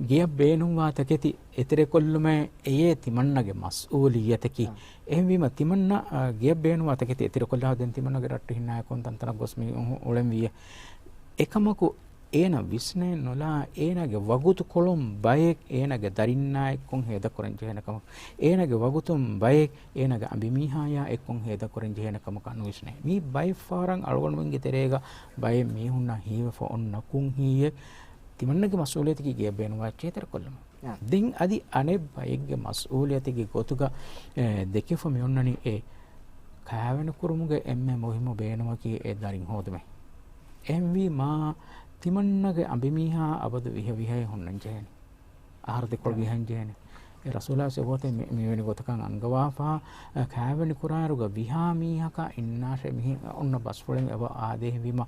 ގެޔަށް ބޭނުންވާ ތަކެތި އެތެރެކޮށްލުމޭ އެޔޭ ތިމަންނަގެ މަސްއޫލިއްޔަތަކީ. އާ. އެހެންވީމަ ތިމަންނަ، އާ، ގެޔަށް ބޭނުންވާ ތަކެތި އެތެރެކޮށްލާ ދެން ތިމަންނަގެ ރައްޓެހިންނާއެކު ތަންތަނަށް ގޮސް މި އު-، އުޅެންވީއޭ. އެކަމަކު އޭނަ ވިސްނައެއް ނުލާ އޭނާގެ ވަގުތުކޮޅުން ބައެއް އޭނާގެ ދަރިންނާއެއްކޮށް ހޭދަކުރަން ޖެހޭނެ ކަމަށް، އޭނާގެ ވަގުތުން ބައެއް އޭނާގެ އަނބިމީހާޔާ އެއްކޮށް ހޭދަކުރަން ޖެހޭނެ ކަމަކަށް ނުވިސްނޭ. މީ ބައެއް ފަހަރަށް އަޅުގަނޑުމެންގެ ތެރޭގަ ބައެއް މީހުންނަށް ހީވެފަ އޮންނަ ކުންހީއެއް. ތިމަންނަގެ މަސްއޫލިއްޔަތަކީ ގެޔަށް ބޭނުންވާ އެއްޗެއް އެތެރެކޮށްލުމަށް. އާ. ދެން އަދި އަނެއް ބައެއްގެ މަސްއޫލިއްޔަތެއްގެ ގޮތުގަ، އެ، ދެކިފަ މި އޮންނަނީ އެ ކާވެނިކުރުމުގެ އެންމެ މުހިއްމު ބޭނުމަކީ އެ ދަރިން ހޯދުމޭ. އެހެންވީމާ، ތިމަންނަގެ އަނބިމީހާ އަބަދު ވިހަ ވިހައެއް ހުންނަން ޖެހޭނެ. އަހަރު ދެކޮޅު ވިހަން ޖެހޭނެ. އެ ރަސޫލާ އެބައޮތޭ މި-، މިވެނި ގޮތަކަށް އަންގަވާފަ، އަ، ކާވެނި ކުރާއިރުގަ ވިހާ މީހަކާ އިންނާށޭ މިހި އޮންނަ ބަސްފުޅެއް އެބަ އާދޭހެންވީމަ،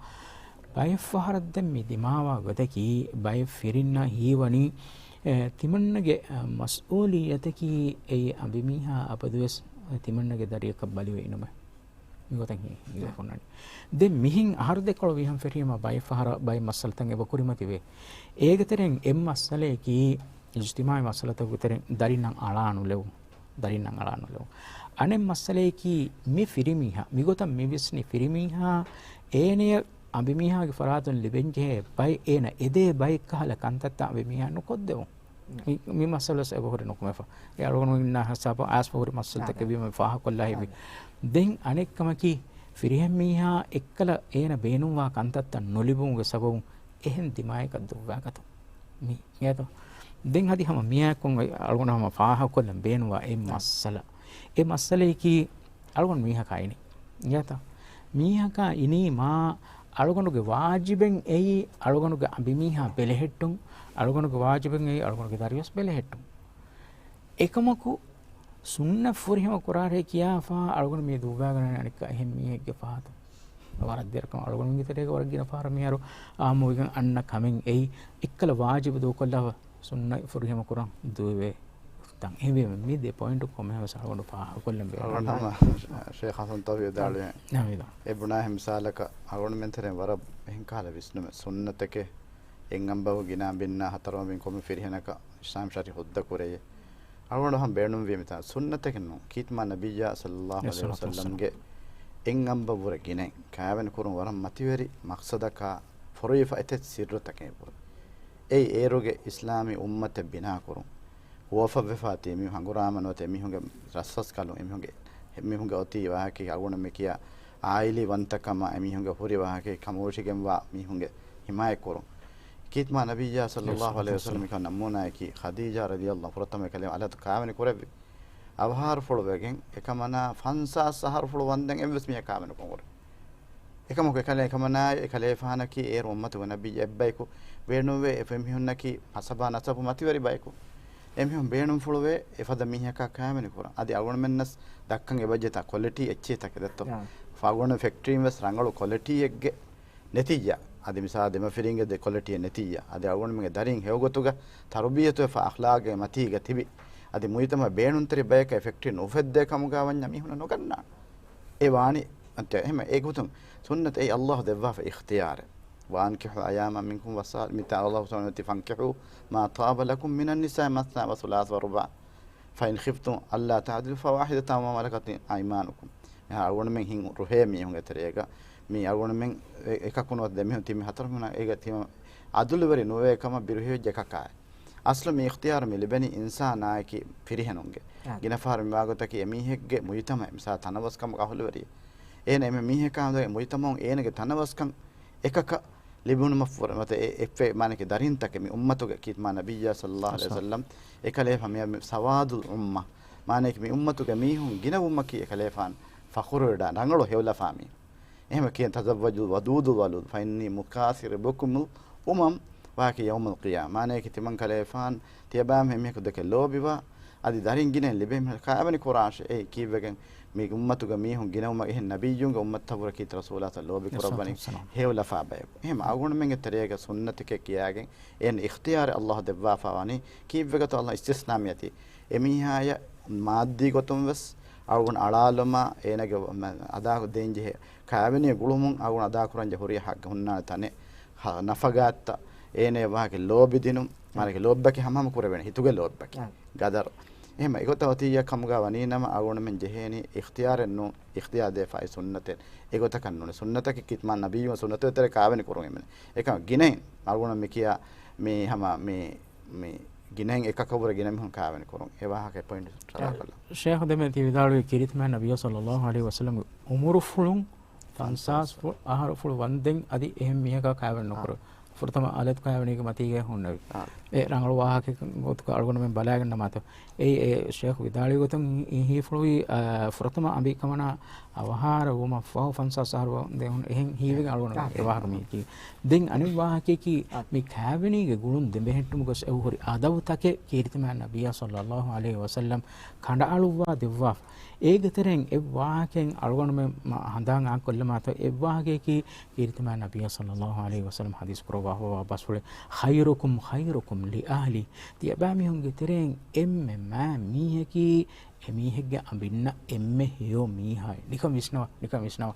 ބައެއްފަހަރަށް ދެން މި ދިމާވާ ގޮތަކީ، ބައެއް ފިރިންނަށް ހީވަނީ، އެ، ތިމަންނަގެ، އަ، މަސްއޫލިއްޔަތަކީ އެއީ އަނބިމީހާ އަބަދުވެސް ތިމަންނަގެ ދަރިއަކަށް ބަލިވެ އިނުމެއް. މިގޮތަށް ހި-، ހީވެފަ އޮންނަނީ. ދެން މިހެން އަހަރު ދެކޮޅު ވިހަން ފެށީމަ ބައެއް ފަހަރަށް ބައެއް މައްސަލަތައް އެބަ ކުރިމަތިވޭ. އޭގެ ތެރެއިން އެއް މައްސަލަޔަކީ، އިޖްތިމާޢީ މައްސަލަތަކުގެ ތެރެއިން ދަރިންނަށް އަޅާ ނުލެވުން. ދަރިންނަށް އަޅާ ނުލެވުން. އަނެއް މައްސަލަޔަކީ، މި ފިރިމީހާ، މިގޮތަށް މި ވިސްނި ފިރިމީހާ، އޭނަޔަށް އަނބިމީހާގެ ފަރާތުން ލިބެންޖެހޭ ބައެއް، އޭނަ އެދޭ ބައެއް ކަހަލަ ކަންތައްތައް އަނބިމީހާ ނުކޮށްދެވުން. މި، މި މައްސަލަ ވެސް އެބަހުރި ނުކުމެފަ. އެ އަޅުގަނޑުމެންނާ ހިސާބަށް އައިސް ބަހުރި މައްސަލަތަކެއް ވީމަ ފާހަގަކޮށްލާ ހެވި. ދެން އަނެއްކަމަކީ، ފިރިހެން މީހާ އެއްކަލަ އޭނަ ބޭނުންވާ ކަންތައްތައް ނުލިބުމުގެ ސަބަބުން އެހެން ދިމާޔަކަށް ދުއްވާގަތުން. މި، އިނގޭތޯ؟ ދެން އަދި ހަމަ މިއާއެކު އަޅުގަނޑު ހަމަ ފާހަގަކޮށްލަން ބޭނުންވާ އެއް މައްސަލަ. އެ މައްސަލަޔަކީ، އަޅުގަނޑު މީހަކާ އިނީ. އިނގޭތަ؟ މީހަކާ އިނީ މާ އަޅުގަނޑުގެ ވާޖިބެއް އެއީ އަޅުގަނޑުގެ އަނބިމީހާ ބެލެހެއްޓުން، އަޅުގަނޑުގެ ވާޖިބެއް އެއީ އަޅުގަނޑުގެ ދަރިވެސް ބެލެހެއްޓުން. އެކަމަކު ސުންނަތް ފުރިހަމަ ކުރާށޭ ކިޔާފަ އަޅުގަނޑު މި ދުއްވާގަންނަނީ އަނެއްކާ އެހެން މީހެއްގެ ފަހަތުން. ވަރަށް ދެރަކަމަށް އަޅުގަނޑުގެ ތެރޭގަ ވަރަށް ގިނަ ފަހަރަށް މިހާރު އާއްމުވެގެން އަންނަ ކަމެއް އެއީ އެއްކަލަ ވާޖިބު ދޫކޮށްލާފަ ސުންނަތް ފުރިހަމަ ކުރަން ދުއިވޭ. ތަން. އެހެންވީމަ މި ދެ ޕޮއިންޓު ކޮންމެހެން ވެސް އަޅުގަނޑު ފާހަގަކޮށްލަން ބޭނުން. އަޅުގަނޑު ހަމަ ޝޭޚް ޙަސަން ތައުފީޤް ވިދާޅުވި. ނަމިދާ. އެ ބުނާ ހެން މިސާލަކަށް އަޅުގަނޑުމެން ތެރެއިން ވަރަށް އެހެން ކަހަލަ ވިސްނުމެއް ސުންނަތެކޭ އެއް އަނބަވު ގިނަ އަނބިންނާ ހަތަރު އަނބިން ކޮންމެ ފިރިހެނަކަށް އިސްލާމް ޝަރީޢަތް ހުއްދަ ކުރެޔޭ. އަޅުގަނޑު ހަމަ ބޭނުންވީ މިތާ ސުންނަތެކެއް ނޫން. ކީރިތި މާ ނަބިއްޔާ ޞައްލައްލާހު ޢަލައިހި ވަސައްލަމްގެ އެއް އަނބަ ވުރެ ގިނައިން ކާވެނި ކުރުން ވަރަށް މަތިވެރި މަޤްޞަދަކާ ފޮރުވިފަ އެތައް ސިއްރުތަކެއް ވުރެ. އެއީ އޭރުގެ އިސްލާމީ އުއްމަތެއް ބިނާކުރުން ހުވަފަށްވެފާ ތިބި މީހުން ހަނގުރާމަ ނުވަތަ އެމީހުންގެ ރަސްރަސްކަލުން އެމީހުންގެ، އެމީހުންގެ އޮތީ ވާހަކައެއް އަޅުގަނޑު މި ކިޔާ އާއިލީ ވަންތަކަމާ އެމީހުންގެ ހުރި ވާހަކައެއް ކަމަށް ވިސްނިގެންވާ މީހުންގެ ހިމާޔަތްކުރުން. ކީރިތި މާ ނަބިއްޔާ ޞައްލައްލާހު ޢަލައިހި ވަސައްލަމް މިކަން ނަމޫނާއަކީ ޚަދީޖާ ރަޟިޔައްލާހު ފުރަތަމަ ކަލޭމެން އަލަށް ކާވެނި ކުރެއްވި. އަވަހާރަފުޅު ވެގެން އެކަމަނާ ފަންސާސް އަހަރުފުޅު ވަންދެން އެއްވެސް މީހަކަށް ކާވެނި ނުކޮށް ހުރި. އެކަމަކު އެކަލޭ އެކަމަނާއި އެކަލޭފާނަކީ އޭރު އުއްމަތުގެ ނަބިއްޔެއް އެއްބަޔަކު ބޭނުންވޭ އެ ފެންމީހުންނަކީ ހަސަބާ ނަސަބު މަތިވެރި ބަޔަކު. އެމީހުން ބޭނުންފުޅުވޭ އެފަދަ މީހަކާ ކާވެނި ކުރަން. އަދި އަޅުގަނޑުމެންނަސް ދައްކަން އެބަޖެހޭ ކޮލިޓީ އެއްޗެއްތަކެއް ދެއްތޯ؟ އާ. ފަގުނު ފެކްޓްރީން ވެސް ރަނގަޅު ކޮލިޓީއެއްގެ ނެތީޖާ. އަދި މިސާލަށް ދެމަފިރިންގެ ދެ ކޮލިޓީއެއް ނެތީޖާ. އަދި އަޅުގަނޑުމެންގެ ދަރިން ހެޔޮގޮތުގަ ތަރުބިޔަތުވެފަ އަޚްލާގެ މަތީގަ ތިބި. އަދި މުޖުތަމައަށް ބޭނުންތެރި ބަޔަކަށް އެ ފެކްޓްރީ ނުއުފެއްދޭ ކަމުގަ ވަންޏާ މީހުންނަށް ނުގަންނާނެ. އެ ވާނީ އެހެން އެގޮތުން ސުންނަތް އެއީ ﷲ ދެއްވާފަ އިޚްތިޔާރެއް. وأنكحوا الأيامى منكم والصالحين. މިތާ ﷲ ސުބްޙާނަހޫ ވަތަޢާލާ ފަންކިޙޫ މާ ޠާބަ ލަކުމް މިނަ އައްނިސާއި މަސްނާ ވަ ޘުލާޘަ ވަ ރުބާޢަ. ފައިން ޚިފްތުމް އައްލާ ތަޢުދިލޫ ފަވާޙިދަތަން އައު މާ މަލަކަތް އައިމާނުކުމް. މިހާރު އަޅުގަނޑުމެން ހިން ރުހޭ މީހުންގެ ތެރޭގަ މި އަޅުގަނޑުމެން އެ-، އެކަކު ނުވަތަ ދެމީހުން ތިން މީހުން ހަތަރު މީހުން އޭގަ ތިމަ ޢަދުލުވެރި ނުވޭ ކަމަށް ބިރުހެޔޮއްޖެ އެކަކާއި. އަސްލު މި އިޚްތިޔާރު މި ލިބެނީ އިންސާނާއެކީ ފިރިހެނުންގެ. އާ. ގިނަ ފަހަރު މި ވާގޮތަކީ އެމީހެއްގެ މުޖުތަމަޢެއް މިސާލަށް ތަނަވަސްކަމުގެ އަހުލުވެރިއެއް. އޭނަ އެމެ މީހަކާ ހަމަ މުޖުތަމަޢުން އޭނަގެ ތަނަވަސްކަން އެކަކަށް ލިބުނުމަށްފުރެ މަތަ އެ އެއްފެ މާނަކީ ދަރިންތަކެއް މި އުއްމަތުގެ ކީރިތި މާ ނަބިއްޔާ ޞައްލައްލާހު ޢަލައިހި ވަސައްލަމް އެކަލޭފާނު މި ސަވާދުލް އުއްމަ މާނައަކީ މި އުއްމަތުގެ މީހުން ގިނަވުމަކީ އެކަލޭފާނު ފަޚުރުވެވަޑާ ރަނގަޅު ހެޔޮލަފާ މީހުން. އެހެންވެ ކިޔަން تزوجوا الودود الولود فإني مكاثر بكم الأمم ވާކި ޔައުމަލް ޤިޔާމާ. މާނައަކީ ތިމަން ކަލޭފާނު ތިޔަބައިމީހުން އެމީހަކު ދެކެ ލޯބިވާ އަދި ދަރިން ގިނައިން ލިބޭ މީހުން ކާވެނި ކުރާށޭ. އެއީ ކީއްވެގެން މި އުއްމަތުގެ މީހުން ގިނަވުމަށް އެހެން ނަބިއްޔުންގެ އުއްމަތަށްވުރެ ކީރިތި ރަސޫލާތައް ލޯބި ކުރައްވަނީ ހެޔޮލަފާ ބަޔަކު. އެހެން އަޅުގަނޑުމެންގެ ތެރޭގަ ސުންނަތެކޭ ކިޔާގެން އޭނަ އިޚްތިޔާރެއް ﷲ ދެއްވާފާ ވަނީ ކީއްވެގަތޯ ﷲ އިސްތިސްނާ މިއަތީ. އެމީހާޔަށް މާއްދީ ގޮތުން ވެސް އަޅުގަނޑު އަޅާލުމާ އޭނަގެ އަދާ ދޭންޖެހޭ ކާވެނީ ގުޅުމުން އަޅުގަނޑު އަދާކުރަންޖެހޭ ހުރިހާ ހައްގެއް ހުންނާނެ ތަނެއް، ހަ-، ނަފަގާތްތައް، އޭނަޔަށް ވާހަކަ ލޯބިދިނުން، މާނައަކީ ލޯބިއްޔަކީ ހަމަހަމަ ކުރެވޭނެ ހިތުގެ ލޯބިއްޔަކީ. ގަދަރު. އެހެން އެގޮތަށް އޮތިއްޔާ ކަމުގަ ވަނީނަމަ އަޅުގަނޑުމެން ޖެހޭނީ އިޚްތިޔާރެއް ނޫން، އިޚްތިޔާރު ދޭފައި ސުންނަތެއް. އެގޮތަކަށް ނޫނޭ. ސުންނަތަކީ ކީރިތި މާ ނަބިއްޔު ސުންނަތުގެ ތެރޭ ކާވެނި ކުރުން އެމެން. އެކަމަ ގިނައިން އަޅުގަނޑު މި ކިޔާ މި ހަމަ މި، މި ގިނައިން އެކަކަށްވުރެ ގިނަ މީހުން ކާވެނި ކުރުން. އެ ވާހަކަ ޕޮއިންޓް ޝޭޚް ދެމެ ތި ވިދާޅުވި ކީރިތި މާ ނަބިއްޔާ ޞައްލައްލާހު ޢަލައިހި ވަސައްލަމްގެ އުމުރުފުޅުން ފަންސާސް ފު-، އަހަރުފުޅު ވަންދެން އަދި އެހެން މީހަކާ ކާވެނި ނުކުރު. ފުރަތަމަ އަލަތު ކާވެނީގެ މަތީގަ ހުންނެވި. އާ. އެ ރަނގަޅު ވާހަކައެއް ގޮތުގަ އަޅުގަނޑުމެން ބަލާގަންނަ މާތޯ. އެ، އެ ޝޭޚް ވިދާޅުވި ގޮތުން ހީ-، ހީފުޅުވީ، އާ، ފުރަތަމަ އަނބި ކަމަނާ އަވަހާރަ ވުމަށްފަހު ފަންސާސް އަހަރު ވަންދެން ހުން އެހެން ހީވެގެން އަޅުގަނޑު އާ. އެ ވާހަކަ މި ކީ. ދެން އަނެއް ވާހަކައަކީ އާ. މި ކާވެނީގެ ގުޅުން ދެން ބެހެއްޓުމުގަ އެ ހުރި އަދަބުތަކެއް ކީރިތި މާ ނަބިއްޔާ ޞައްލައްލާހު ޢަލައިހި ވަސައްލަމް ކަނޑައަޅުއްވާ ދެއްވާފަ. އޭގެ ތެރެއިން އެއް ވާހަކައެއް އަޅުގަނޑުމެން މަ-، ހަނދާން އާކޮށްލަމާތޯ އެއް ވާހަކައަކީ ކީރިތި މާ ނަބިއްޔާ ޞައްލައްލާހު ޢަލައިހި ވަސައްލަމް ޙަދީޘް ކުރައްވާފައިވާ ބަސްފުޅެއް، "خيركم خيركم لأهله." ތިޔަބައިމީހުންގެ ތެރެއިން އެންމެ މާތް މީހަކީ އެމީހެއްގެ އަނބިންނަށް އެންމެ ހެޔޮ މީހާއެއް. ނިކަން ވިސްނަވާ، ނިކަން ވިސްނަވާ.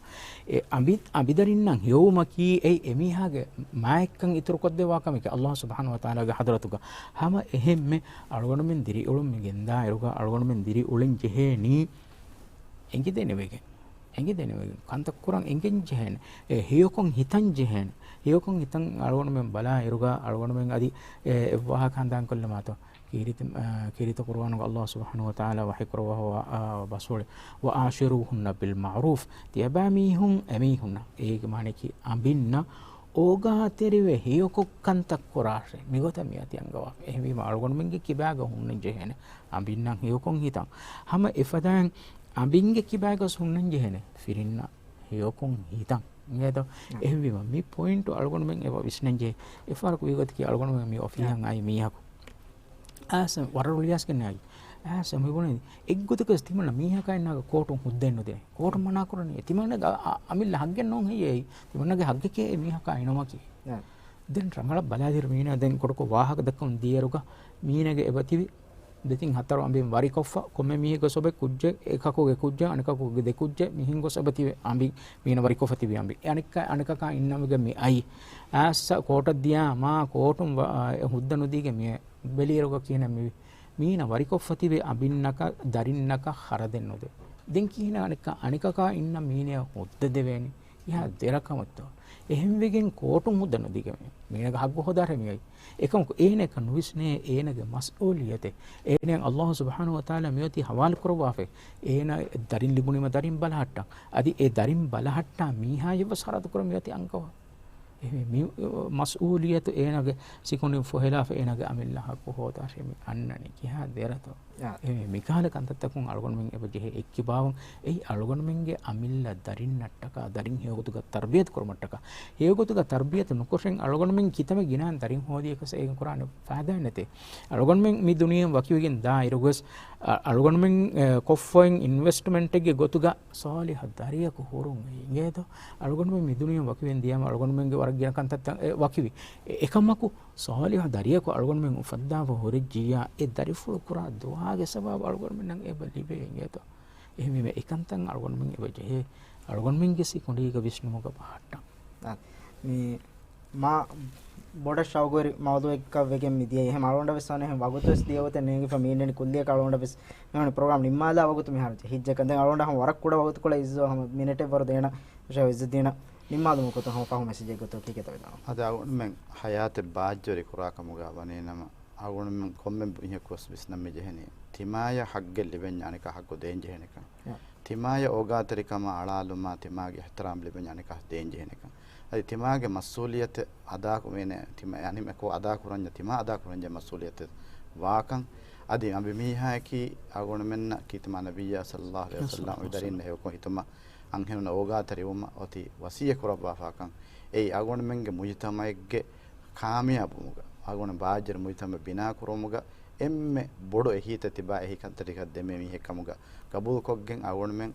އެ އަނބި-، އަނބިދަރިންނަށް ހެޔޮވުމަކީ އެއީ އެމީހާގެ މާތްކަން އިތުރުކޮށްދެއްވާ ކަމެކޭ ﷲ ސުބްޙާނަހޫ ވަތަޢާލާގެ ޙަޟްރަތުގަ. ހަމަ އެހެންމެ އަޅުގަނޑުމެން ދިރިއުޅުން މި ގެންދާއިރުގަ އަޅުގަނޑުމެން ދިރިއުޅެން ޖެހޭނީ އެނގިދެނިވެގެން، އެނގިދެނިވެގެން ކަންތައް ކުރަން އެނގެން ޖެހޭނެ. އެ ހެޔޮކޮށް ހިތަން ޖެހޭނެ. ހެޔޮކޮށް ހިތަން އަޅުގަނޑުމެން ބަލާ އިރުގަ އަޅުގަނޑުމެން އަދި އެ އެއްވާހަކަ ހަނދާންކޮށްލަމާތޯ. ކީރިތި-، އާ، ކީރިތި ޤުރުއާނުގަ ﷲ ސުބްޙާނަހޫ ވަތަޢާލާ ވަޙީ ކުރައްވާފައިވާ، އާ، ބަސްފުޅެއް، "وعاشروهن بالمعروف." ތިޔަބައިމީހުން އެމީހުންނަށް، އޭގެ މާނައަކީ އަނބިންނަށް އޯގާތެރިވެ ހެޔޮކޮށް ކަންތައް ކުރާށޭ. މިގޮތަށް މިއަދި އަންގަވާފަ. އެހެންވީމަ އަޅުގަނޑުމެންގެ ކިބާގަ ހުންނަން ޖެހޭނެ އަނބިންނަށް ހެޔޮކޮށް ހިތަން. ހަމަ އެފަދައިން އަނބިންގެ ކިބާގަސް ހުންނަން ޖެހޭނެ ފިރިންނަށް ހެޔޮކޮށް ހިތަން. އިނގޭތޯ؟ އެހެންވީމަ މި ޕޮއިންޓު އަޅުގަނޑުމެން އެބަ ވިސްނަން ޖެހޭ. އެފަރަކު ވީގޮތަކީ އަޅުގަނޑުމެން މި އޮފީހަށް އައި މީހަކު އާސަ ވަރަށް ރުޅިއަސްގެން އައި. އާސަ މި ބުނި އެއްގޮތަކަސް ތިމަންނަ މީހަކާ އިންނާގެ ކޯޓުން ހުއްދައެއް ނުދޭ. ކޯޓުން މަނާކުރަނީ. ތިމަންނަގެ އަ-، އަ-، އަމިއްލަ ހައްގެއް ނޫން ހެއްޔޭ؟ ތިމަންނަގެ ހައްގެކޭ މީހަކާ އިނުމަކީ. ދެން ރަނގަޅަށް ބަލާލިއިރު މީނާ ދެން ކޮޑަކޮށް ވާހަކަ ދައްކަމުން ދިޔައިރުގަ މީނާގެ އެބަ ތިބި ދެތިން ހަތަރު އަނބިން ވަރިކޮށްފަ، ކޮންމެ މީހެއްގެ ސޮބެ ކުއްޖެއް، އެކަކުގެ ކުއްޖެއް، އަނެކަކުގެ ދެ ކުއްޖެއް، މިހެން ގޮސް އެބަ ތިބި އަނބި، މީނަ ވަރިކޮށްފަ ތިބި އަނބި. އެ އަނެއްކާ، އަނެކަކާ އިންނަމުގެ މި އައި. އާސްސަ ކޯޓަށް ދިޔާ މާ ކޯޓުން ވަ-، އެ ހުއްދަ ނުދީގެ މި ބެލިއިރުގަ ކިހިނެއް މި، މީނަ ވަރިކޮށްފަ ތިބި އަނބިންނަކަށް ދަރިންނަކަށް ޚަރަދެއް ނުދޭ. ދެން ކިހިނެއް އަނެއްކާ، އަނެކަކާ އިންނަ މީނަޔަށް ހުއްދަ ދެވޭނީ؟ އެހާ ދެރަކަމެއްތޯ؟ އެހެންވެގެން ކޯޓުން ހުއްދަ ނުދީގެ މީ، މީނަގެ ހައްގު ހޯދާށޭ މިއައީ. އެކަމަކު އޭނައަކަށް ނުވިސްނޭ އޭނަގެ މަސްއޫލިއްޔަތެއް. އޭނައަށް ﷲ ސުބްޙާނަހޫ ވަތަޢާލާ މިއޮތީ ޙަވާލު ކުރައްވާފައި. އޭނަ ދަރިން ލިބުނީމަ ދަރިން ބަލަހައްޓަން. އަދި އެ ދަރިން ބަލަހައްޓާ މީހާޔަށްވެސް ޚަރަދު ކުރަން މިއޮތީ އަންގަވާ. އެހެންވެ މި މަސްއޫލިއްޔަތު އޭނަގެ ސިކުނޑިން ފޮހެލާފަ އޭނަގެ އަމިއްލަ ހައްގު ހޯދާށޭ މި އަންނަނީ. ކިހާ ދެރަތޯ؟ އާ. އެ މިކަހަލަ ކަންތައްތަކުން އަޅުގަނޑުމެން އެބަ ޖެހޭ އެއްކިބާވަން. އެއީ އަޅުގަނޑުމެންގެ އަމިއްލަ ދަރިންނަށްޓަކާ، ދަރިން ހެޔޮގޮތުގަ ތަރްބިޔަތު ކުރުމަށްޓަކާ، ހެޔޮގޮތުގަ ތަރްބިޔަތު ނުކޮށެން އަޅުގަނޑުމެން ކިތަންމެ ގިނައިން ދަރިން ހޯދިޔަކަސް އޭގެން ކުރާނެ ފައިދާއެއް ނެތޭ. އަޅުގަނޑުމެން މި ދުނިޔެއިން ވަކިވެގެން ދާ އިރުގަސް، އަ، އަޅުގަނޑުމެން، އެ، ކޮށްފައިން އިންވެސްޓްމަންޓެއްގެ ގޮތުގަ ސޯލިހަ ދަރިޔަކު ހުރުން އެ އިނގޭތޯ. އަޅުގަނޑުމެން މި ދުނިޔެއިން ވަކިވެން ދިޔަމަ އަޅުގަނޑުމެންގެ ވަރަށް ގިނަ ކަންތައްތައް، އެ، ވަކިވި. އެ، އެކަމަކު ސޯލިހަ ދަރިޔަކު އަޅުގަނޑުމެން އުފައްދާފަ ހުރެއްޖިއްޔާ، އެ ދަރިފުޅު ކުރާ ދުޢާގެ ސަބަބު އަޅުގަނޑުމެންނަށް އެބަ ލިބޭ އިނގޭތޯ. އެހެންވީމަ އެކަންތައް އަޅުގަނޑުމެން އެބަ ޖެހޭ، އަޅުގަނޑުމެންގެ ސިކުނޑީގަ ވިސްނުމުގަ ބަހައްޓަން. އާ، މި މާ ބޮޑަށް ޝައުގުވެރި މައުޟޫއެއްކަށް ވެގެން މި ދިޔައީ. އެހެން އަޅުގަނޑަށް ވެސް ވާނެ އެހެން ވަގުތު ވެސް ދިޔަ ގޮތެއް ނޭނގިފަ މީންނެނި ކުއްލިއަކަށް އަޅުގަނޑަށް ވެސް މިވަނީ ޕްރޮގްރާމް ނިންމާލާ ވަގުތު މިހާރު ހިއްޖެކަން. ދެން އަޅުގަނޑަށް ހަމަ ވަރަށް ކުޑަ ވަގުތުކޮޅެއް އިއްޒޯ ހަމަ މިނެޓެއް ވަރު ދޭނަ ޝޭޚް އިއްޒުއްދީނަށް ނިންމާލުމުގެ ގޮތުން ހަމަ ފަހު މެސެޖެއް ގޮތުން ކީކޭތަ ވެދާނަ. އަދި އަޅުގަނޑުމެން ހަޔާތެއް ބާއްޖަވެރި ކުރާ ކަމުގަ ވަނީ ނަމަ، އަޅުގަނޑުމެން ކޮންމެ މީހަކު ވެސް ވިސްނަން މި ޖެހެނީ، ތިމާޔަށް ހައްގެއް ލިބެންޏާ އަނެކާ ހައްގު ދޭން ޖެހޭނެކަން. ޔާ. ތިމާޔަށް އޯގާތެރިކަމާ އަޅާލުމާ، ތިމާގެ އިޙްތިރާމް ލިބެންޏާ އަނެކާ ދޭން ޖެހޭނެކަން. އަދި ތިމާގެ މަސްއޫލިއްޔަތެއް އަދާ، ތިމާ އަނެކަކު އަދާ ކުރަންޏާ، ތިމާ އަދާ ކުރަންޖެހޭ މަސްއޫލިއްޔަތެއް ވާކަން. އަދި އަނބިމީހާއަކީ އަޅުގަނޑުމެންނަށް ކީރިތި މާ ނަބިއްޔާ ޞައްލައްލާހު ޢަލައިހި ވަސައްލަމް ވިދާޅުވި ދަރިންނަށް ހެޔޮކޮށް ހިތުމަށް އަންހެނުންނަށް އޯގާތެރިވުމަށް އޮތީ ވަޞިއްޔަތް ކުރައްވާފާކަން. އެއީ އަޅުގަނޑުމެންގެ މުޖުތަމަޢެއްގެ ކާމިޔާބުވުމުގަ، އަޅުގަނޑު ބާއްޖަވެރި މުޖުތަމަޢެއް ބިނާކުރުވުމުގަ އެންމެ ބޮޑު އެހީތައް ތިބާ އެހީ ކަންތައްތަކަށް ދެމޭ މީހެއް ކަމުގަ ގަބޫލުކޮށްގެން، އަޅުގަނޑުމެން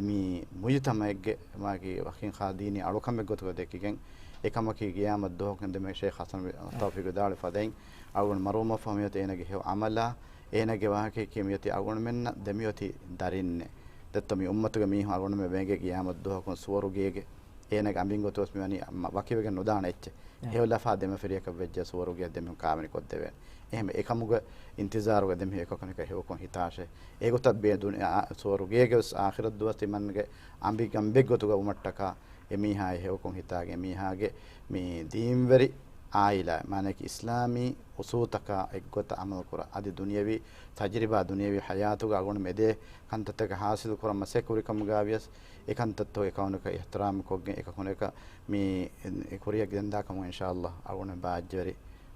މި މުޖުތަމަޢެއްގެ މާގި ވަކިން ޚާ ދީނީ އަޅުކަމެއް ގޮތުގަ ދެކިގެން، އެކަމަކީ ޤިޔާމަތް ދުވަހަކު ދެމޭ ޝޭޚް ޙަސަން ތައުފީޤް ވިދާޅުވި ފަދައިން، އަޅުގަނޑު މަރުވުމަށްފަހު މިއޮތީ އޭނަގެ ހެޔޮ ޢަމަލާ، އޭނަގެ ވާހަކަޔަކީ މިއޮތީ އަޅުގަނޑުމެންނަށް ދެމިއޮތީ ދަރިންނޭ. ދެއްތޯ މި އުއްމަތުގެ މީހުން އަޅުގަނޑުމެން ވެގެ ޤިޔާމަތް ދުވަހަކުން ސުވަރުގޭގެ އޭނަގެ އަނބިން ގޮތުގަސް މިވަނީ ވަކިވެގެން ނުދާނެ އެއްޗެއް. އެ. ހެޔޮލަފާ ދެމަފިރިޔަކަށް ވެއްޖެ ސުވަރުގެ ދެމިހުން ކާވެނި ކޮށްދެވޭނެ. އެހެން އެކަމުގެ އިންތިޒާރުގަ ދެމިހުން އެކަކުނިކަ ހެޔޮކޮން ހިތާށޭ. އެގޮތަށް ބޭ ދުނިޔެ، އާ، ސުވަރުގޭގެ ވެސް އާޚިރަތް ދުވަސް ތިމަންގެ އަނބި ގަނބެއް ގޮތުގަ ވުމަށްޓަކާ އެމީހާ ހެޔޮކޮން ހިތާގެ މީހާގެ މި ދީންވެރި އާއިލާ، މާނައަކީ އިސްލާމީ އުސޫލުތަކާ އެއްގޮތަށް ޢަމަލު ކުރާ، އަދި ދުނިޔަވީ ތަޖުރިބާ، ދުނިޔަވީ ޙަޔާތުގަ އަޅުގަނޑު މެދޭ ކަންތައްތަކަށް ޙާޞިލު ކުރަން މަސައްކަތް ކުރިކަމުގަ ވިޔަސް، އެ ކަންތައްތައް އެކަކުނިކަ އިޙްތިރާމް ކޮށްގެން، އެކަކުނިކަ މި ކުރިއަށް ގެންދާ ކަމުން އިންޝާﷲ އަޅުގަނޑު ބާއްޖަވެރި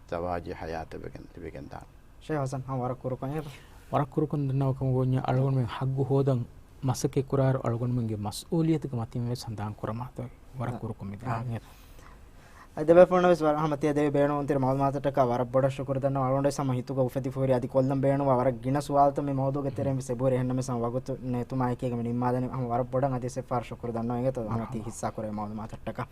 ޒަވާޖީ ޙަޔާތެއް ވެގެން ލިބިގެންދާނެ. ޝޭޚް ޙަސަން، ހަމަ ވަރަށް ކުރުކޮށް އެބަ. ވަރަށް ކުރުކޮށް ދަންނަވާ ކަމަށް ގޮވަންޏާ އަޅުގަނޑުމެން ހައްގު ހޯދަން މަސައްކަތް ކުރާއިރު އަޅުގަނޑުމެންގެ މަސްއޫލިއްޔަތުގެ މަތިން ވެސް ހަނދާން ކުރަމާތޯ. ވަރަށް އާ. ކުރުކޮށް މި އާ. ދާން އެބަ. އަދި ދެބޭފުޅުންނަށް ވެސް ވަރަށް ހަމަ ތިޔަ ދެވި ބޭނުންތެރި މަޢުލޫމާތަށްޓަކާ ވަރަށް ބޮޑަށް ޝުކުރު ދަންނަވަން. އަޅުގަނޑު ވެސް ހަމަ ހިތުގަ އުފެދިފަ ހުރި އަދި ކޮށްލަން ބޭނުންވާ ވަރަށް ގިނަ ސުވާލުތައް މި މައުޟޫގެ ތެރެއިން ވެސް އެބަހުރި. އެހެންނަމަވެސް ހަމަ ވަގުތު ނެތުމާ އެކީގަ މި ނިންމާލަނީ. ހަމަ ވަރަށް ބޮޑަށް އަދިވެސް އެއްފަހަރު ޝުކުރު ދަންނަވަން އިނގޭތޯ ހަމަ ތި މަރުޙަބާ. ހިއްސާ ކުރެވޭ މަޢުލޫމާތަށްޓަކާ.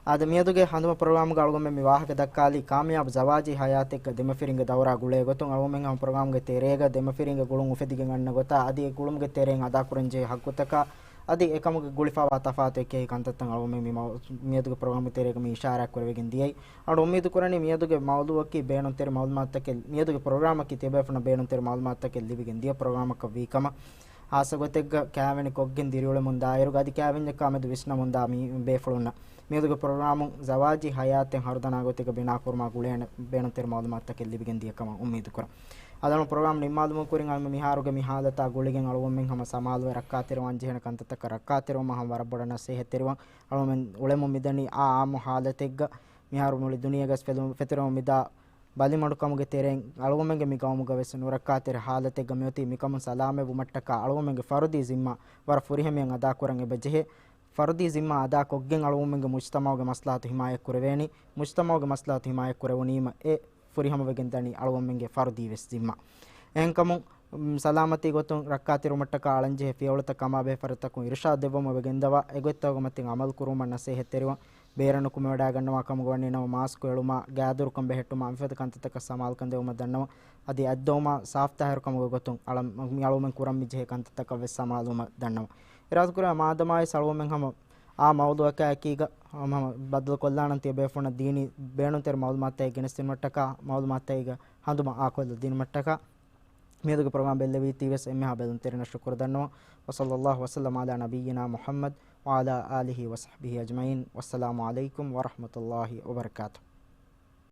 އާދެ، މިއަދުގެ ހަނދުމަ ޕްރޮގްރާމްގަ އަޅުގަނޑުމެން މި ވާހަކަ ދައްކާލީ ކާމިޔާބު ޒަވާޖީ ޙަޔާތެއްގަ ދެމަފިރިންގެ ދައުރާ ގުޅޭ ގޮތުން. އަޅުގަނޑުމެން ހަމަ ޕްރޮގްރާމްގެ ތެރޭގަ ދެމަފިރިންގެ ގުޅުން އުފެދިގެން އަންނަ ގޮތާ އަދި އެ ގުޅުމުގެ ތެރެއިން އަދާކުރަންޖެހޭ ޙައްޤުތަކާ އަދި އެކަމުގެ ގުޅިފަވާ ތަފާތު އެކި ކަންތައްތައް އަޅުގަނޑުމެން މި މަ-، މިއަދުގެ ޕްރޮގްރާމްގެ ތެރޭގަ މި އިޝާރާތް ކުރެވިގެން ދިޔައީ. އަޅު އުއްމީދު ކުރަނީ މިއަދުގެ މައުޟޫއަކީ ބޭނުންތެރި މަޢުލޫމާތުތަކެއް، މިއަދުގެ ޕްރޮގްރާމަކީ ތިޔަބޭފުޅުންނަށް ބޭނުންތެރި މަޢުލޫމާތުތަކެއް ލިބިގެން ދިޔަ ޕްރޮގްރާމަކަށް ވީ ކަމަށް. ހާއްސަ ގޮތެއްގަ ކާވެނި ކޮށްގެން ދިރިއުޅެމުން ދާއިރުގަ އަދި ކާވެންޏަކާ މެދު ވިސްނަމުންދާ މި ބޭފުޅުންނަށް މިއަދުގެ ޕްރޮގްރާމުން ޒަވާޖީ ޙަޔާތެއް ހަރުދަނާ ގޮތެއްގަ ބިނާކުރުމާ ގުޅޭނެ ބޭނުންތެރި މަޢުލޫމާތުތަކެއް ލިބިގެން ދިޔަ ކަމަށް އުއްމީދު ކުރަން. އަދި އަޅުގަނޑު ޕްރޮގްރާމް ނިންމާލުމުގެ ކުރިން އަޅުގަނޑު މިހާރުގެ މި ޙާލަތާ ގުޅިގެން އަޅުގަނޑުމެން ހަމަ ސަމާލުވެ ރައްކާތެރިވާން ޖެހޭނެ ކަންތައްތަކަށް ރައްކާތެރިވުމަށް ހަމަ ވަރަށް ބޮޑަށް ނަސޭހަތްތެރިވަން. އަޅުގަނޑުމެން އުޅެމުން މިދަނީ އާ އާއްމު ޙާލަތެއްގަ މިހާރު މުޅި ދުނިޔޭގަސް ފެލު-، ފެތުރެމުން މިދާ ބަލިމަޑުކަމުގެ ތެރެއިން އަޅުގަނޑުމެންގެ މި ގައުމުގަ ވެސް ނުރައްކާތެރި ޙާލަތެއްގަ މިއޮތީ. މިކަމުން ސަލާމަތް ވުމަށްޓަކާ އަޅުގަނޑުމެންގެ ފަރުދީ ޒިންމާ ވަރަށް ފުރިހަމައިން އަދާކުރަން އެބަ ޖެހޭ. ފަރުދީ ޒިންމާ އަދާކޮށްގެން އަޅުގަނޑުމެންގެ މުޖްތަމަޢުގެ މަސްލަހަތު ހިމާޔަތް ކުރެވޭނީ. މުޖްތަމަޢުގެ މަސްލަހަތު ހިމާޔަތް ކުރެވުނީމަ އެ ފުރިހަމަވެގެން ދަނީ އަޅުގަނޑުމެންގެ ފަރުދީ ވެސް ޒިންމާ. އެހެންކަމުން، ސަލާމަތީ ގޮތުން ރައްކާތެރިވުމަށްޓަކާ އަޅަންޖެހޭ ފިޔަވަޅުތައް ކަމާބެހޭ ފަރާތްތަކުން އިރުޝާދު ދެއްވަމުން އެބަ ގެންދަވާ، އެގޮތްތަކުގެ މަތިން ޢަމަލު ކުރުވުމަށް ނަސޭހަތްތެރިވަން. ބޭރަށް ނުކުމެވަޑައިގަންނަވާ ކަމުގަ ވަނީ ނަމަ މާސްކު އެޅުމާ، ގާދަރުކަން ބެހެއްޓުމާ، މިފަދަ ކަންތައްތަކަށް ސަމާލުކަން ދެވުމަށް ދަންނަވަން. އަދި އަތްދޮވުމާ ސާފުތާހިރުކަމުގެ ގޮތުން އަޅަ-، މި އަޅުގަނޑުމެން ކުރަން މި ޖެހޭ ކަންތައްތަކަށް ވެސް ސަމާލުވުމަށް ދަންނަވަން. އެރާދަކުރެވޭ މާދަމާވެސް އަޅުގަނޑުމެން ހަމަ އާ މައުޟޫއަކާ އެކީގަ ހަމަ ބައްދަލުކޮށްލާނަން ތިޔަބޭފުޅުންނަށް ދީނީ ބޭނުންތެރި މަޢުލޫމާތުތައް ގެނެސްދިނުމަށްޓަކާ، މަޢުލޫމާތުތައް ހަނދުމަ އާކޮށްލަ ދިނުމަށްޓަކާ. މިއަދުގެ ޕްރޮގްރާމް ބެއްލެވީތީވެސް އެންމެހާ ބެލުންތެރިންނަށް ޝުކުރު ދަންނަވަން. وصلى الله وسلم على نبينا محمد وعلى آله وصحبه أجمعين. والسلام عليكم ورحمة الله وبركاته.